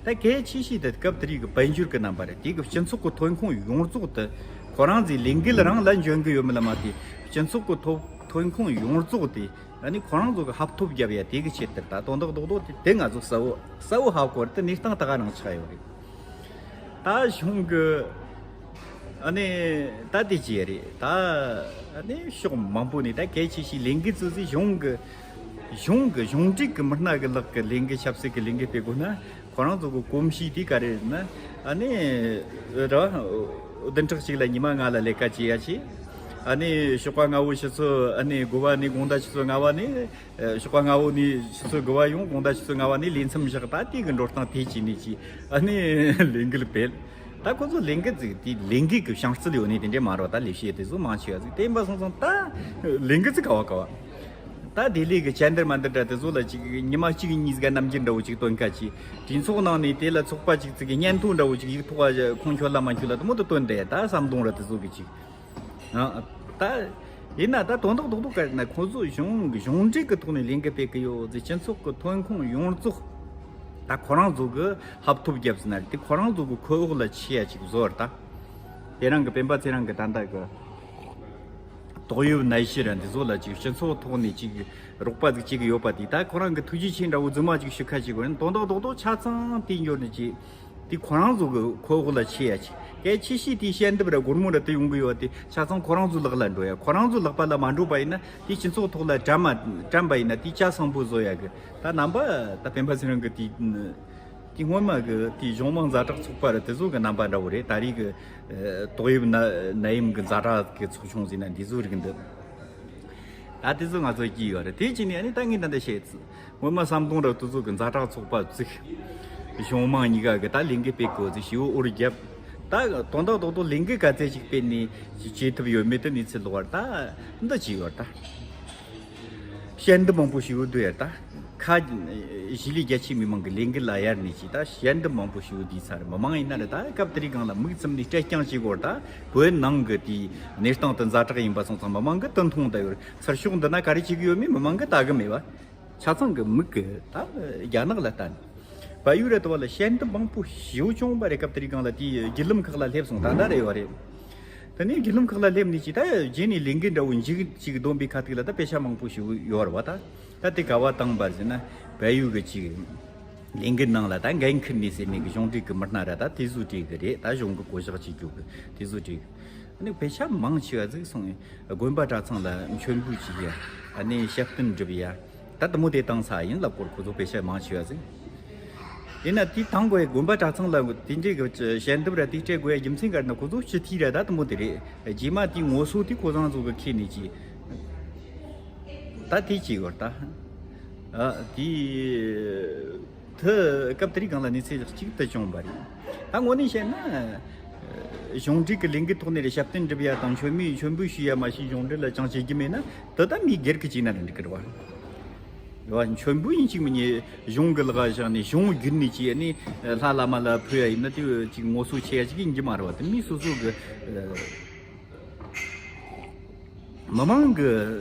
ད་གལ་ཆེ་ཤོས་དེ་སྐབས་དེ་རིང་གི་དཔལ་འབྱོར་གྱི་རྣམ་པ་རེད། དེ་གི་སྤྱི་ཚོགས་ཀྱི་ཐོན་ཁུངས་ཡོངས་རྫོགས་དེ་ཁོ་རང་ཚོའི་ལས་འགུལ་རང་ལ་འཇོན་གི་ཡོད་མེད་ལ་མ་ལྟོས། སྤྱི་ཚོགས་ཀྱི་ཐོ་ཐོན་ཁུངས་ཡོངས་རྫོགས་དེ་ཨ་ནི་ཁོ་རང་ཚོ་གི་ཧབ་ཐོབ་རྒྱབ་ཡ་དེ་གི་ཆེད་དུ་ད་དོན་དག་རྡོག་རྡོག་དེ་དེ་ང་ཚོ་གསལ་བོ་གསལ་བོ་ཧ་གོ་རེད། དེ་གནས་སྟངས་ད་ག་རང་ཆགས་ཡོད་རེད། ད་གཞུང་གི་ཨ་ནི་ད་དེ་ཅི་ཡ་རེད། ད་ཨ་ནི་ཕྱོགས་མང་པོ་ནས་ད་གལ་ཆེ་ཤོས་ལས་འགུལ་ཚོ་ཚོས་གཞུང་གི་གཞུང་གི་གཞུང་འབྲེལ་གི་མི་སྣ་གི་ལག་གི་ལས་འགུལ་ཆབ་སྲིད་ཀྱི་ལས་འགུལ་སྤེལ་དགོས་ན། ཁོ་རང་ཚོ་གི་གོམས་གཤིས་དེ་ག་རེ་རེད་ན། ཨ་ནི་ར་བདུན་ཕྲག་གཅིག་ལ་ཉི་མ་ལྔ་ལ་ལས་ཀ་བྱེད་ཡ་ཆེ། ཨ་ནི་ཞོགས་པ་སྔ་བོ་ཆུ་ཚོད་ཨ་ནི་དགུ་པ་ནས་དགོང་དག་ཆུ་ཚོད་ལྔ་པ་ནས། ཨ། ཞོགས་པ་སྔ་བོ་ནས་ཆུ་ཚོད་དགུ་པ་ཡོང་། དགོང་དག་ཆུ་ཚོད་ལྔ་པ་ནས་ལས་མཚམས་བཞག་ད་དེ་གི་འགྲོ་སྟངས་དེ་བྱས་ནས་ཅིག་ཨ་ནི་ལས་འགུལ་སྤེལ། ད་ཁོ་ཚོ་ལས་འགུལ་ཅིག་དེ་ལས་འགུལ་གི་བྱང་རྩལ་ཡོད་ནི་དེ་འདྲས་མ་རེད། ད་ལས་བྱེད་དེ་ཚོ་མང་ཆེ་བ་ཅིག་དེ་ཡིན་པ་སོང་ཙང་ད་ལས་འགུལ་ཅིག་ག་བ་ག་བ། ད་ལྡི་ལི་གི་ཅན་དར་མན་དར་འདྲ་དེ་ཚོ་ལ་ཅིག་ཉི་མ་གཅིག་གཉིས་ཀ་རྣམ་འགྱུར་འདྲ་བོ་ཅིག་སྟོན་ཁ་ཅིག་གྲོས་ཚོགས་ནང་ནས་དེ་ལ་ཚོགས་པ་ཅིག་ཅིག་གི་སྙན་ཐོ་འདྲ་བོ་ཅིག་ཡིག་ཐོག་ག་ཁོང་ཁྱོད་ལ་མ་ཁྱོད་ལ་དེ་མོ་དུ་སྟོན་བསྡད། ད་ཟམ་གདོང་ར་དེ་ཚོ་གི་ཅིག་ཨ། ད་ཡིན་ན་ད་དོན་དག་རྡོག་རྡོག་ག་ན་ཁོ་ཚོ་གཞུང་གཞུང་འབྲེལ་གི་ཐོག་ནས་ལས་འགུལ་སྤེལ་གི་ཡོད་ཟེར། སྤྱི་ཚོགས་གི་ཐོན་ཁུངས་ཡོངས་རྫོགས་ད་ཁོ་རང་ཚོ་གི་ཧབ་ཐོབ་བརྒྱབ་ཟིན་ན་རེད། དེ་ཁོ་རང་ཚོ་གི་ཁོག་འོག་ལ་ཆེ་ཡ་ཅིག་བཟོ་བར། ད་དེ་རིང་གི་སྤེན་པ་ཚེ་རིང་གི་ད་ལྟ་གི་ཏོག་དབྱིབས་ནད་གཞི་ར་འདི་ཚོ་ལ་ཅིག་སྤྱི་ཚོགས་ཐོག་ནས་ཅིག་རོགས་པ་ཟིག་བྱེད་གི་ཡོད་པ་དེ། ད་ཁོ་རང་གི་ཐུགས་རྗེ་ཆེ་འདྲ་བོ་རྫུན་མ་ཅིག་ཞུ་ཁ་ཅིག་གོ་ཡིན། དོན་དག་རྡོག་རྡོག་ཆ་ཚང་དེ་འབྱོར་ནས་ཅིག་དེ་ཁོ་རང་ཚོ་གི་ཁོག་འོག་ལ་ཆེ་ཡ་ཅིག་གལ་ཆེ་ཤོས་དེ་ཞལ་འདེབས་ར་སྒོར་མོ་ར་དེ་ཡོང་གི་ཡོད་པ་དེ་ཆ་ཚང་ཁོ་རང་ཚོའི་ལག་ལ་འགྲོ་ཡ། ཁོ་རང་ཚོའི་ལག་པ་ལ་མ་འགྲོ་པ་ཡིན་ན་དེ་སྤྱི་ཚོགས་ཐོག་ལ་དྲན་མ་དྲན་པ་ཡིན་ན་དེ་ཆ་ཚང་པོ་བཟོ་ཡ་གི། ད་རྣམ་པ་ད་སྤེན་པ་ཚེ་རིང་གི་དེ། དེ་སྔོན་མ་གི་དེ་གཞུང་མང་ཛ་དྲག་ཚོགས་པ་རེད། དེ་ཚོ་གི་རྣམ་པ་འདྲ་བོ་རེད། ད་རེས་གི་ཨ་ཏོག་དབྱིབས་ནད་ནད་ཡམས་གི་ཛ་དྲག་གི་ཚོགས་ཆུང་ཟེར་ན་འདི་ཚོ་རིགས་འདི། ད་དེ་ཚོ་ང་ཚོ་སྐྱིད་ཡོད་རེད། དེ་བྱས་ནས་ཨ་ནི་ད་ངས་ད་ལྟ་བཤད་ཚུལ་སྔོན་མ་ཟམ་གདོང་ར་དེ་ཚོ་གི་ཛ་དྲག་ཚོགས་པ་བཙུགས། གཞུང་མང་གཉིས་ཀ་གི་ད་ལས་འགུལ་སྤེལ་དགོས་ཚེ་ཞེ་པོ་འུར་བརྒྱབ། ད་དོན་དག་རྡོག་རྡོག་ལས་འགུལ་ག་ཚད་ཅིག་སྤེལ་ནས་ཅིག་བྱེད་ཐུབ་ཡོད་མེད་དེ་གནས་ཚུལ་ལོག་བར་ད་འདི་བྱས་ཡོད་ད། ཞལ་འདེབས་མང་པོ་ཞིག་ཡོད་དུས་ཡ་ད། ཁ་གཞིས་ལུས་རྒྱ་ཆེ་མི་མང་གི་ལས་འགུལ་ལ་གཡར་ནས་ཅིག་ད་ཞལ་འདེབས་མང་པོ་ཞིག་ཡོད་དུས་ཚར། མི་མང་ཡིན་ན་རེད། ད་སྐབས་དེ་རིང་སྒང་ལ་མིག་བཙུམ་ནས་སྤྲད་རྐྱང་བྱེད་དགོས་རེད། ད་བོད་ནང་གི་དེའི་གནས་སྟངས་དེ་ཛ་དྲག་ཡིན་པ་སོང་ཙང་མི་མང་གི་དེ་མཐོང་བསྡད་ཡོད་རེད། ཚུར་ཕྱོགས་འདི་ན་ག་རེ་བྱེད་གི་ཡོད་མེད་མི་མང་གི་ལྟ་གི་མེད་པ། ཆ་ཚང་གི་མིག་གི་ད་རྒྱ་ནག་ལ་ལྟ་ནས། བལ་ཡུལ་ར་དུ་བ་ལ་ཞལ་འདེབས་མང་པོ་ཞེ་པོ་བྱུང་བ་རེད། སྐབས་དེ་རིང་སྒང་ལ་དེའི་བརྒྱུད་ལམ་ཁག་ལ་སླེབས་སོང་། ད་ལྟ་རེ་བ་རེད། དེ་ནས་བརྒྱུད་ལམ་ཁག་ལ་སླེབས་ནས་ཅིག་ད་རྗེས་ནས་ལས་འགུལ་འདྲ་བོ་མཇུག་ཅིག་བསྡོམས་པའི་ཁ་ཐུག་ལ་ད་དཔེ་ཆ་མང་པོ་ཞིག་ཡོད་རེད་བ། ད་ད་དེ་ག་བ་བཏང་བར་ཟེར་ན་བལ་ཡུལ་གི་ཅིག་ལས་འགུལ་ནང་ལ་ད་འགན་འཁུར་ནས་ཟེར་ནས་གི་གཞུང་འབྲེལ་གི་མི་སྣ་ར་ད་དེ་ཚོ་གྲས་གི་རེད། ད་གཞུང་གི་བསྐོ་གཞག་བྱེད་རྒྱུ་གི་དེ་ཚོ་གྲས་གི། ཨ་ནི་དཔེ་ཆ་མང་ཆེ་བ་ཟིག་སོང་། དགོན་པ་གྲྭ་ཚང་ལ་མཆོད་འབུལ་བྱེད་ཡ། ཨ་ནི་ཞབས་བརྟན་སྒྲུབ་ཡ། ད་དེ་མོ་དེ་བཏང་ཚར་ཡིན་ལབ་སྐོར་ཁོ་ཚོ་དཔེ་ཆ་མང་ཆེ་བ་ཟིག་ཡིན་ན་དེ་བཏང་དགོས་ཡ། དགོན་པ་གྲྭ་ཚང་ལ་དེ་འདྲའི་གི་ཞལ་འདེབས་ར་དེ་སྤྲད་དགོས་ཡ་རྒྱུ་མཚན་ག་རེ་ན་ཁོ་ཚོ་སྤྱི་འཐུས་ར་ད་དེ་མོ་དེ་རེད། རྗེས་མ་དེའི་ངོ་སོ་དེ་ཁོ་རང་ཚོ་གི་ཁྱེར་ནས་ཅི། ད་དེ་ཅི་ཡོད་ད། ཨ་དེ། དེ་སྐབས་དེ་རིང་སྒང་ལ་གནས་ཚུལ་གཅིག་ཏུ་བྱུང་བ་རེད། ད་དངོས་གནས་བཤད་ན། གཞུང་འབྲེལ་གྱི་ལས་འགུལ་ཐོག་ནས་རེ་ཞབས་བརྟན་སྒྲུབ་ཡ་དང་མཆོད་མེ་མཆོད་འབུལ་ཞུ་ཡ་མ་ཞིག་གཞུང་འབྲེལ་ལ་ཅང་བྱེད་རྒྱུ་མེད་ན་དེ་ད་མི་སྒེར་གྱི་བྱས་ན་རེད་འགྲིག་གི་རེད་བ། རེད་བ། མཆོད་འབུལ་ཡིན་གཅིག་མིན་གཉིས་གཞུང་གི་ལག་བཞག་ནས་གཞུང་བརྒྱུད་ནས་བྱས་ནས་ལྷ་བླ་མ་ལ་ཕུལ་ཡ་ཡིན་ན་དེ་ཅིག་ངོ་སོ་ཆེ་ཡ་ཅིག་ཡིན་གྱི་མ་རེད་བ། དེ་མི་སོ་སོ་གི་མི་མང་གི་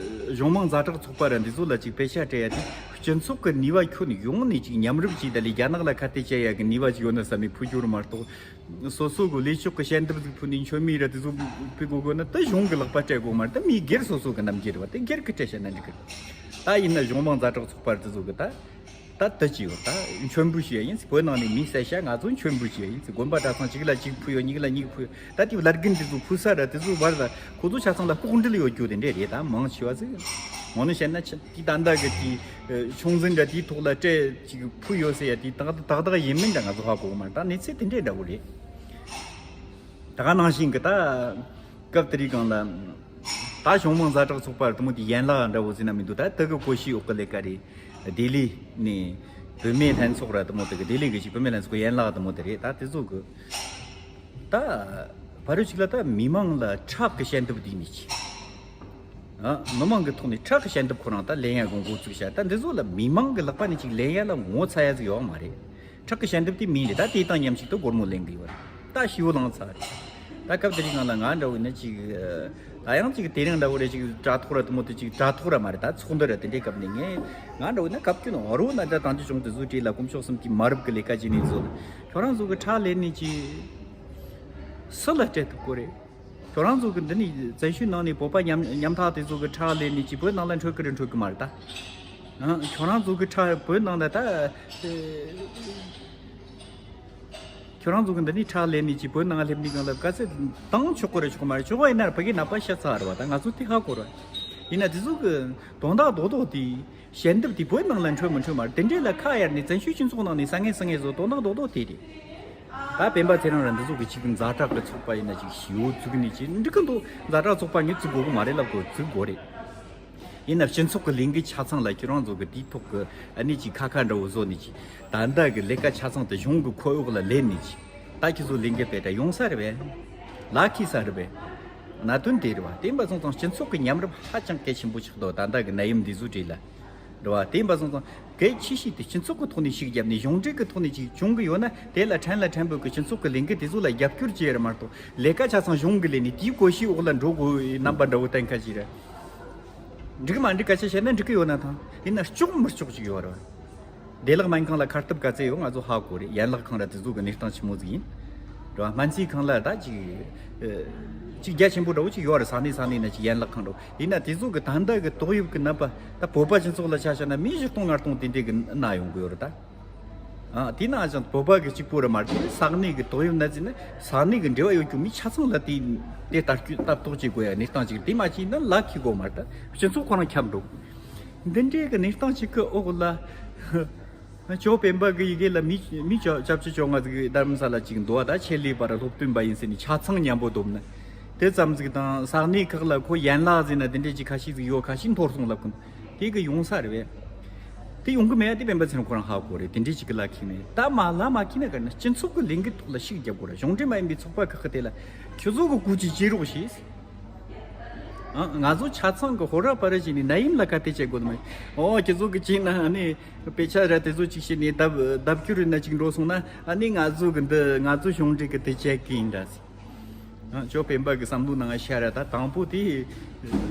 གཞུང་མང་ཛ་དྲག་ཚོགས་པ་ར་འདི་ཚོ་ལ་ཅིག་དཔེ་ཆ་སྤྲད་ཡ་དེ་སྤྱི་ཚོགས་ཀྱི་ནུས་པ་ཁྱོན་ཡོངས་ནས་ཅིག་མཉམ་རུབ་བྱས་ད་ལས་རྒྱ་ནག་ལ་ཁ་གཏད་བཅག་ཡ་གི་ནུས་པ་ཅིག་ཡོད་ན་བསམ་མི་ཕུལ་རྒྱུ་རུ་མ་གཏོགས། སོ་སོ་གི་ལས་ཆོག་གི་ཞལ་འདེབས་ཟིག་ཕུལ་ནས་མཆོད་མེ་ར་དེ་ཚོ་ཕུལ་དགོས་དགོས་ན་ད་གཞུང་གི་ལག་པ་སྤྲད་དགོས་མ་རེད། ད་མི་སྒེར་སོ་སོ་གི་རྣམ་འགྱུར་རེད་བ། དེ་སྒེར་གི་སྤྲད་བཤད་ན་འགྲིག་གི་རེད། ད་ཡིན་ན་གཞུང་མང་ཛ་དྲག་ཚོགས་པ་དེ་ཚོ་གི་ད། ད་ལྟ་ཅི་ཡོད་ད་མཆོད་འབུལ་བྱས་ཡིན། བོད་ནང་ནས་མི་བསད་ཤ་ང་ཚོ་མཆོད་འབུལ་བྱས་ཡིན། དགོན་པ་གྲྭ་ཚང་གཅིག་ལ་གཅིག་ཕུལ་ཡོད། གཉིས་ལ་གཉིས་ཕུལ་ཡོད། ད་དེ་བླ་རྒན་དེ་ཚོ་ཕུལ་ས་ར་དེ་ཚོ་བར་ལ་ཁོ་ཚོ་ཆ་ཚང་ལ་ལྐོག་འདྲིལ་ཡོད་རྒྱུ་དེ་འདྲས་རེད། ད་མང་ཆེ་བ་ཟིག་ངོ་ནས་བཤད་ན་ཆ་དེ་ད་ལྟ་གི་དེ་ཆུང་འཛིན་འདྲ་དེའི་ཐོག་ལ་སྤྲད་ཅིག་ཕུལ་ཡོད་ཟེར་ཡ་དེ་ཏག་ཏག་ཏག་ཏག་ཡིན་མིན་འདྲ་ང་ཚོ་ཧ་གོ་གི་མ་རེད། ད་གནས་ཚུལ་དེ་འདྲས་འདྲ་བོ་རེད། ད་ག་ནང་བཞིན་གི་ད། སྐབས་དེ་རིང་སྒང་ལ། ད་གཞུང་མང་ཛ་དྲག་ཚོགས་པ་དེ་མོ་དེ་ཡན་ལག་འདྲ་བོ་ཟེར་ན་མི་འདུག་ད་དེ་གི་གོ་ཤེས་འོག་གི་ལས་ཀ་རེད། ལྡི་ལི་ནས་བུད་མེད་ལྷན་ཚོགས་ར་དེ་མོ་དེ་གི་ལྡི་ལི་གི་ཅིག་བུད་མེད་ལྷན་ཚོགས་ཡན་ལག་དེ་མོ་དེ་རེད། ད་དེ་ཚོ་གི་ད་ཕ་རོལ་ཅིག་ལ་ད་མི་མང་ལ་ཁྲག་གི་ཞལ་འདེབས་བསྡུས་ནས་ཅིག་ཨ། མི་མང་གི་ཐོག་ནས་ཁྲག་གི་ཞལ་འདེབས་ཁོ་རང་ད་ལེན་ཡ་གི་འགོ་བཙུགས་བྱ། ད་འདི་ཚོ་ལ་མི་མང་གི་ལག་པ་ནས་ཅིག་ལེན་ཡ་ལ་ངོ་ཚ་ཡ་ཟིག་ཡོད་མ་རེད། ཁྲག་གི་ཞལ་འདེབས་དེ་མིན་རེད། ད་དེ་དང་མཉམ་གཅིག་ཏུ་སྒོར་མོ་ལེན་གི་ཡོད་རེད། ད་ཤི་བོ་ལང་ཚ་རེད། ད་སྐབས་དེ་རིང་ང་ལ་ང་འདྲ་བོ་ཡིན་ན་ཅིག་ད་ཡང་ཅིག་དེ་རིང་འདྲ་བོ་རེད། ཅིག་དྲ་ཐོག་ར་དེ་མོ་དེ་ཅིག་དྲ་ཐོག་ར་མ་རེད། ད་ཚོགས་འདུ་ར་དེ་འདྲའི་སྐབས་ནས་ངས་ང་འདྲ་བོ་ཡིན་ན་སྐབས་ཀྱི་ནང་རོ་ན་ད་དང་ཅི་བྱུང་དེ་ཚོའི་གྲས་ལ་དཀོན་མཆོག་གསུམ་གྱི་མ་རབས་ཀྱི་ལས་ཀ་བྱེད་ནས་ཚོ་ཁྱོད་རང་ཚོ་གི་ཁྲག་ལེན་ནས་ཅིག་སུ་ལ་སྤྲད་ཐུབ་གོ་རེད། ཁྱོད་རང་ཚོ་གི་འདི་ནས་བཙན་བྱོལ་ནང་ནས་བོད་པ་ཉམ་ཉམ་ཐག་དེ་ཚོ་གི་ཁྲག་ལེན་ནས་ཅིག་བོད་ནང་ལ་འཕྲོད་གི་རེད་འཕྲོད་གི་མ་རེད་ད། ཨང་། ཁྱོད་རང་ཚོ་གི་ཁྲག་བོད་ནང་ལ་ད། ཁྱོད་རང་ཚོ་གི་འདི་ནས་ཁྲག་ལེན་ནས་ཅིག་བོད་ནང་སླེབས་ནས་གང་ལ་ག་ཚད་བཏང་ཆོག་གི་རེད་ཆོག་གི་མ་རེད། ཆོག་པ་ཡིན་ན་ཕ་གི་ནད་པ་ཤ་ཚ་རེད་བ། ད་ང་ཚོ་དེ་ཧ་གོ་རེད། ཡིན་ན་དེ་ཚོ་གི་དོན་དག་རྡོག་རྡོག་དེ་ཞལ་འདེབས་དེ་བོད་ནང་ལ་འཕྲོད་མི་འཕྲོད་མ་རེད། དེ་འདྲས་ལ་ཁ་གཡར་ནས་བཙན་བྱོལ་སྤྱི་ཚོགས་ནང་ནས་ས་ངན་ས་ངན་བཟོ་དོན་དག་རྡོག་རྡོག་དེ་རེད། ད་སྤེན་པ་ཚེ་རིང་ར་འདི་ཚོ་གི་ཅིག་ཛ་དྲག་གི་ཚོགས་པ་ཡིན་ན་ཅིག་ཞི་བོ་བཙུགས་ནས་ཅིག་འགྲིག་གི་འདུག་ཛ་དྲག་ཚོགས་པ་ངས་བཙུགས་དགོས་གི་མ་རེད་ལབ་དགོས། བཙུགས་དགོས་རེད། ཡིན་ན་སྤྱི་ཚོགས་ཀྱི་ལས་འགུལ་ཆ་ཚང་ལ་ཁྱེད་རང་ཚོ་གི་དེའི་ཐོག་གི་ཨ་ནི་ཅིག་ཁ་ཁ་འདྲ་བོ་བཟོ་ནས་ཅིག་ད་ལྟ་གི་ལས་ཀ་ཆ་ཚང་དེ་གཞུང་གི་ཁོར་ཡུག་ལ་ལེན་ནས་ཅིག་ད་ཁྱེད་ཚོ་ལས་འགུལ་སྤེལ་ད་ཡོང་ས་རེད་པས། ལ་ཁི་ས་རེད་པས། གནད་དོན་དེ་རེད་བ། དེ་ཡིན་པ་སོང་ཙང་སྤྱི་ཚོགས་ཀྱི་མཉམ་རུབ་ཧ་ཅང་གལ་ཆེན་པོ་ཆགས་འདུག་ད་ལྟ་གི་ནད་ཡམས་འདི་ཚོའི་གྲས་ལ། རེད་བ། དེ་ཡིན་པ་སོང་ཙང་གལ་ཆེ་ཤོས་དེ་སྤྱི་ཚོགས་ཀྱི་ཐོག་ནས་ཤུགས་བརྒྱབ་ནས་གཞུང་འབྲེལ་གྱི་ཐོག་ནས་ཅིག་བྱུང་གི་ཡོད་ན་དེ་ལ་ཕྲན་ལ་ཕྲན་བོད་ཀྱི་སྤྱི་ཚོགས་ཀྱི་ལས་འགུལ་དེ་ཚོ་ལ་རྒྱབ་སྐྱོར་བྱེད་ཡ་རེད་མ་གཏོགས། ལས་ཀ་ཆ་ཚང་གཞུང་གི་ལས་ནས་དེའི་བཀོད་ཤིང་འོག་ལ་འགྲོ་དགོས་རྣམ་པ་འདྲ་བོ་གཏན་འཁེལ་བྱས་རེད། འགྲིག་མ་འགྲིག་སྐད་ཆ་བཤད་ན་འགྲིག་གི་ཡོད་ན་ཐང་། ཡིན་ན་ལྕོགས་མི་ལྕོགས་ཅིག་ཡོད་རེད་བ། བདེ་བླག་སྨན་ཁང་ལ་ཁ་གཏད་ག་ཚད་ཡོད་ང་ཚོ་ཧ་གོ་རེད། ཡན་ལག་ཁང་ར་དེ་ཚོ་གི་གནས་སྟངས་ཆི་མོ་ཟིག་ཡིན། རེད་བ། སྨན་རྩིས་ཁང་ལ་ད་ཅིག་ཨ། ཅིག་རྒྱ་ཆེན་པོ་འདྲ་བོ་ཅིག་ཡོད་རེད། ས་གནས་ས་གནས་ན་ཅིག་ཡན་ལག་ཁང་འདྲ་བོ་ཡིན་ན་དེ་ཚོ་གི་ད་ལྟ་གི་ཏོག་དབྱིབས་ཀྱི་ནད་པ་ད་བོད་པ་སྤྱི་ཚོགས་ལ་ཆ་བཞག་ན་མི་བཞི་སྟོང་ལྔ་སྟོང་དེ་འདྲས་གི་ན་ཡོང་གི་ཡོད་རེད་ད། ཨ། དེ་ན་ཅང་བོད་པ་གི་གཅིག་པོ་རེད་མ་རེད། ས་གནས་གི་ཏོག་དབྱིབས་ནད་ཟེར་ན་ས་གནས་གི་འབྲེལ་བ་ཡོད་རྒྱུ་མི་ཆ་ཚང་ལ་དེ་དེ་ལྟ་སྐྱོད་ལྟ་རྟོག་བྱེད་དགོས་ཡ་གནས་སྟངས་ཅིག་རེད། དེ་མ་བྱས་ན་ལ་ཁི་དགོས་མ་རེད་ད། སྤྱི་ཚོགས་ཁོ་རང་ཁྱབ་འགྲོ། འདི་འདྲའི་གི་གནས་སྟངས་ཅིག་གི་འོག་ལ། ཇོ་སྤེན་པ་གི་ཡི་གེ་ལ་མི་མི་བཅོ་བཅོ་ལྔ་ཟིག་རྡ་རམ་ས་ལ་ཅིག་འདུག་བ། ད་ཆེད་ལས་པ་ར་སློབ་སྟོན་པ་ཡིན་ཟེར་ནས་ཆ་ཚང་མཉམ་པོ་བསྡོམས་ན། དེ་ཙམ་ཟིག་དང་ས་གནས་ཁག་ལ་ཁོ་ཡན་ལག་ཟེར་ན་དེ་འདྲའི་ཅིག་ཁ་ཤས་ཟིག་ཡོད། ཁ་ཤས་འཐོར་སོང་ལབ་གི་འདུག་དེ་གི་ཡོང་ས་རེད་བས། དེ་ཡོང་གི་མེད་ཡ་དེ་སྤེན་པ་ཚེ་རིང་ཁོ་རང་ཧ་གོ་རེད། དེ་འདྲའི་ཅིག་གི་ལ་ཁེལ་ནས་ད་མ་ལ་མ་ཁེལ་ན་ག་ན་སྤྱི་ཚོགས་ཀྱི་ལས་འགུལ་ཐོག་ལ་ཤུགས་རྒྱབ་དགོས་ར། གཞུང་འབྲེལ་མ་ཡིན་པའི་ཚོགས་པ་ཁག་གི་དེ་ལ་ཁྱོད་ཚོ་གི་སྐུ་ཅིག་བྱེད་རོགས་བྱེད། ཨ། ང་ཚོ་ཆ་ཚང་གི་ཧོ་ར་པ་ར་བྱས་ནས་ནད་ཡམས་ལ་ཁ་གཏད་བྱེད་དགོས་མ་རེད། ཨོ་ཁྱེད་ཚོ་གི་བྱས་ན་ཨ་ནི་དཔེ་ཆ་ར་དེ་ཚོ་ཅིག་བྱས་ནས་ལྡབ་ལྡབ་སྐྱོར་རེ་ན་ཅིག་འགྲོ་སོང་ན་ཨ་ནི་ང་ཚོ་གི་འདི་ང་ཚོ་གཞུང་འབྲེལ་གི་དེ་བྱེད་གི་ཡིན་འདྲ་ཟེར། ཨ། ཇོ་སྤེན་པ་གི་བསམ་བློ་ནང་ཤར་ར་ད་དང་པོ་དེ་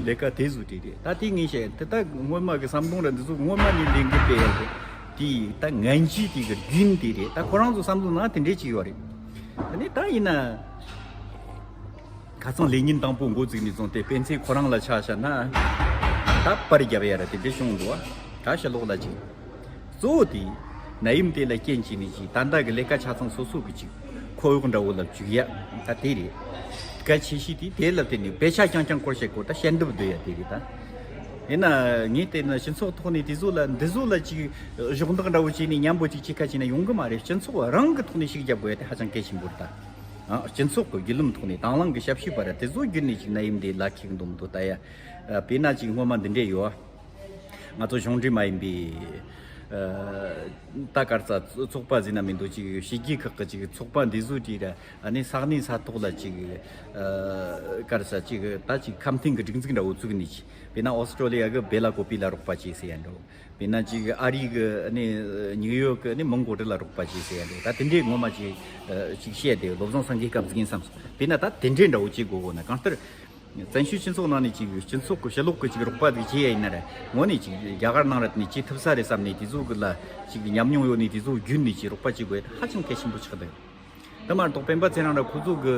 ལས་ཀ་དེ་ཚོ་དེ་རེད། ད་དེ་ངས་བཤད་དེ་ད་སྔོན་མ་གི་བསམ་བློ་ར་འདི་ཚོ་སྔོན་མ་ནས་ལས་འགུལ་སྤེལ་ཡ་དེ་དེ་ད་ངན་ཇུས་དེ་གི་རྒྱུན་དེ་རེད། ད་ཁོ་རང་ཚོ་བསམ་བློ་ནང་དེ་འདྲས་ཅིག་ཡོད་རེད། ཨ་ནི་ད་ཡིན་ན། ཁ་སང་ལས་ཉིན་དང་པོ་འགོ་བཙུགས་ནས་བཟུང་སྟེ་སྤེན་ཚེ་ཁོ་རང་ལ་ཆ་བཞག་ན། ད་པར་རྒྱབ་ཡ་ར་དེ་འདྲ་བྱུང་འདུག་བ། ད་ཕྱི་ལོགས་ལ་ཅིག་གཙོ་བོ་དེ། ནད་ཡམས་དེ་ལ་རྐྱེན་བྱས་ནས་ཅིག་ད་ལྟ་གི་ལས་ཀ་ཆ་ཚང་སོ་སོ་གི་ཅིག་ཁོར་ཡུག་འདྲ་བོ་ལ་བཅུག་ཡ། ད་དེ་རེད། གལ་ཆེ་ཤོས་དེ་དེ་ལ་བརྟེན་ནས་དཔེ་ཆ་རྐྱང་རྐྱང་སྐོར་བཤད་དགོས། ད་བཤད་འདེབས་བསྡུ་ཡ་དེ་རེད་ད། ཡིན་ན་ངས་བལྟས་ན་སྤྱི་ཚོགས་ཐོག་ནས་དེ་ཚོ་ལ་འདི་ཚོ་ལ་ཅིག་གཞོགས་འདེགས་འདྲ་བོ་བྱས་ནས་མཉམ་པོ་ཅིག་བྱེད་ཁ་བྱས་ན་ཡོང་གི་མ་རེད། སྤྱི་ཚོགས་རང་གི་ཐོག་ནས་ཤུགས་རྒྱབ་དགོས་ཡ་དེ་ཧ་ཅང་གལ་ཆེན་པོ་རེད་ད། ཨ། སྤྱི་ཚོགས་ཀྱི་བརྒྱུད་ལམ་ཐོག་ནས་དང་བླངས་ཀྱི་ཞབས་ཞུ་བ་ར་དེ་ཚོ་བརྒྱུད་ནས་ཅིག་ནད་ཡམས་འདི་ལ་ཁེལ་གི་འདུག་མི་འདུག་ལྟ་ཡ། ཨ། དཔེར་ན་ཅིག་སྔོན་མ་འདི་འདྲས་ཡོད། ང་ཚོ་གཞུང་འབྲེལ་མ་ཡིན་པའི། ཨ། ད་ག་རེ་ཟ་ཚོགས་པ་ཟེར་ན་མི་འདུག་ཅིག་ཕྱི་རྒྱལ་ཁག་གི་ཅིག་ཚོགས་པ་འདི་ཚོ་དེ་ར་ཨ་ནི་ས་གནས་ས་ཐོག་ལ་ཅིག་ཨ། ག་རེ་ཟ་ཅིག་ད་ཅིག་ཁ་འཕྲིན་གྱི་སྒྲིག་འཛུགས་འདྲ་བོ་བཙུགས་ནས་ཅིག་དཔེར་ན་ཨོ་སི་ཀྲོ་ལི་ཡ་གི་སྦེ་ལ་ཀོ་པི་ལ་རོགས་པ་བྱས་ཟེར་ཡ་འདྲ་བོ། དཔེར་ན་ཅིག་ཨ་རི་གི་ནི་ཉིའུ་ཡོག་གི་ནི་མོན་གྷོ་ཊི་ལ་རོགས་པ་བྱས་ཟེར་ཡ་འདུག་ད་དེ་འདྲའི་ངོ་མ་ཅིག་ཅིག་བཤད་དེ་བློ་བཟང་སེང་གེའི་སྐབས་ཟིག་ཡིན་བསམ་སོང་། དཔེར་ན་ད་དེ་འདྲའི་འདྲ་བོ་བྱེད་དགོས་གོ་ན་གང་ལྟར། བཙན་བྱོལ་སྤྱི་ཚོགས་ནང་ནས་ཅིག་སྤྱི་ཚོགས་ཀྱི་ཕྱི་ལོགས་ཀྱི་ཅིག་རོགས་པ་ཟིག་བྱེད་ཡ་ཡིན་ན་ར་ངོ་ནས་ཅིག་རྒྱ་གར་ནང་ར་ནས་བྱེད་ཐུབ་ས་རེད་བསམ་ནས་དེ་ཚོ་གི་ལ་ཅིག་ཉམས་མྱོང་ཡོད་ནས་དེ་ཚོ་བརྒྱུད་ནས་ཅིག་རོགས་པ་བྱེད་དགོས་ཡ་ད་ཧ་ཅང་གལ་ཆེན་པོ་ཆགས་འདུག་དེ་མ་གཏོགས་སྤེན་པ་ཚེ་རིང་ར་ཁོ་ཚོ་གི་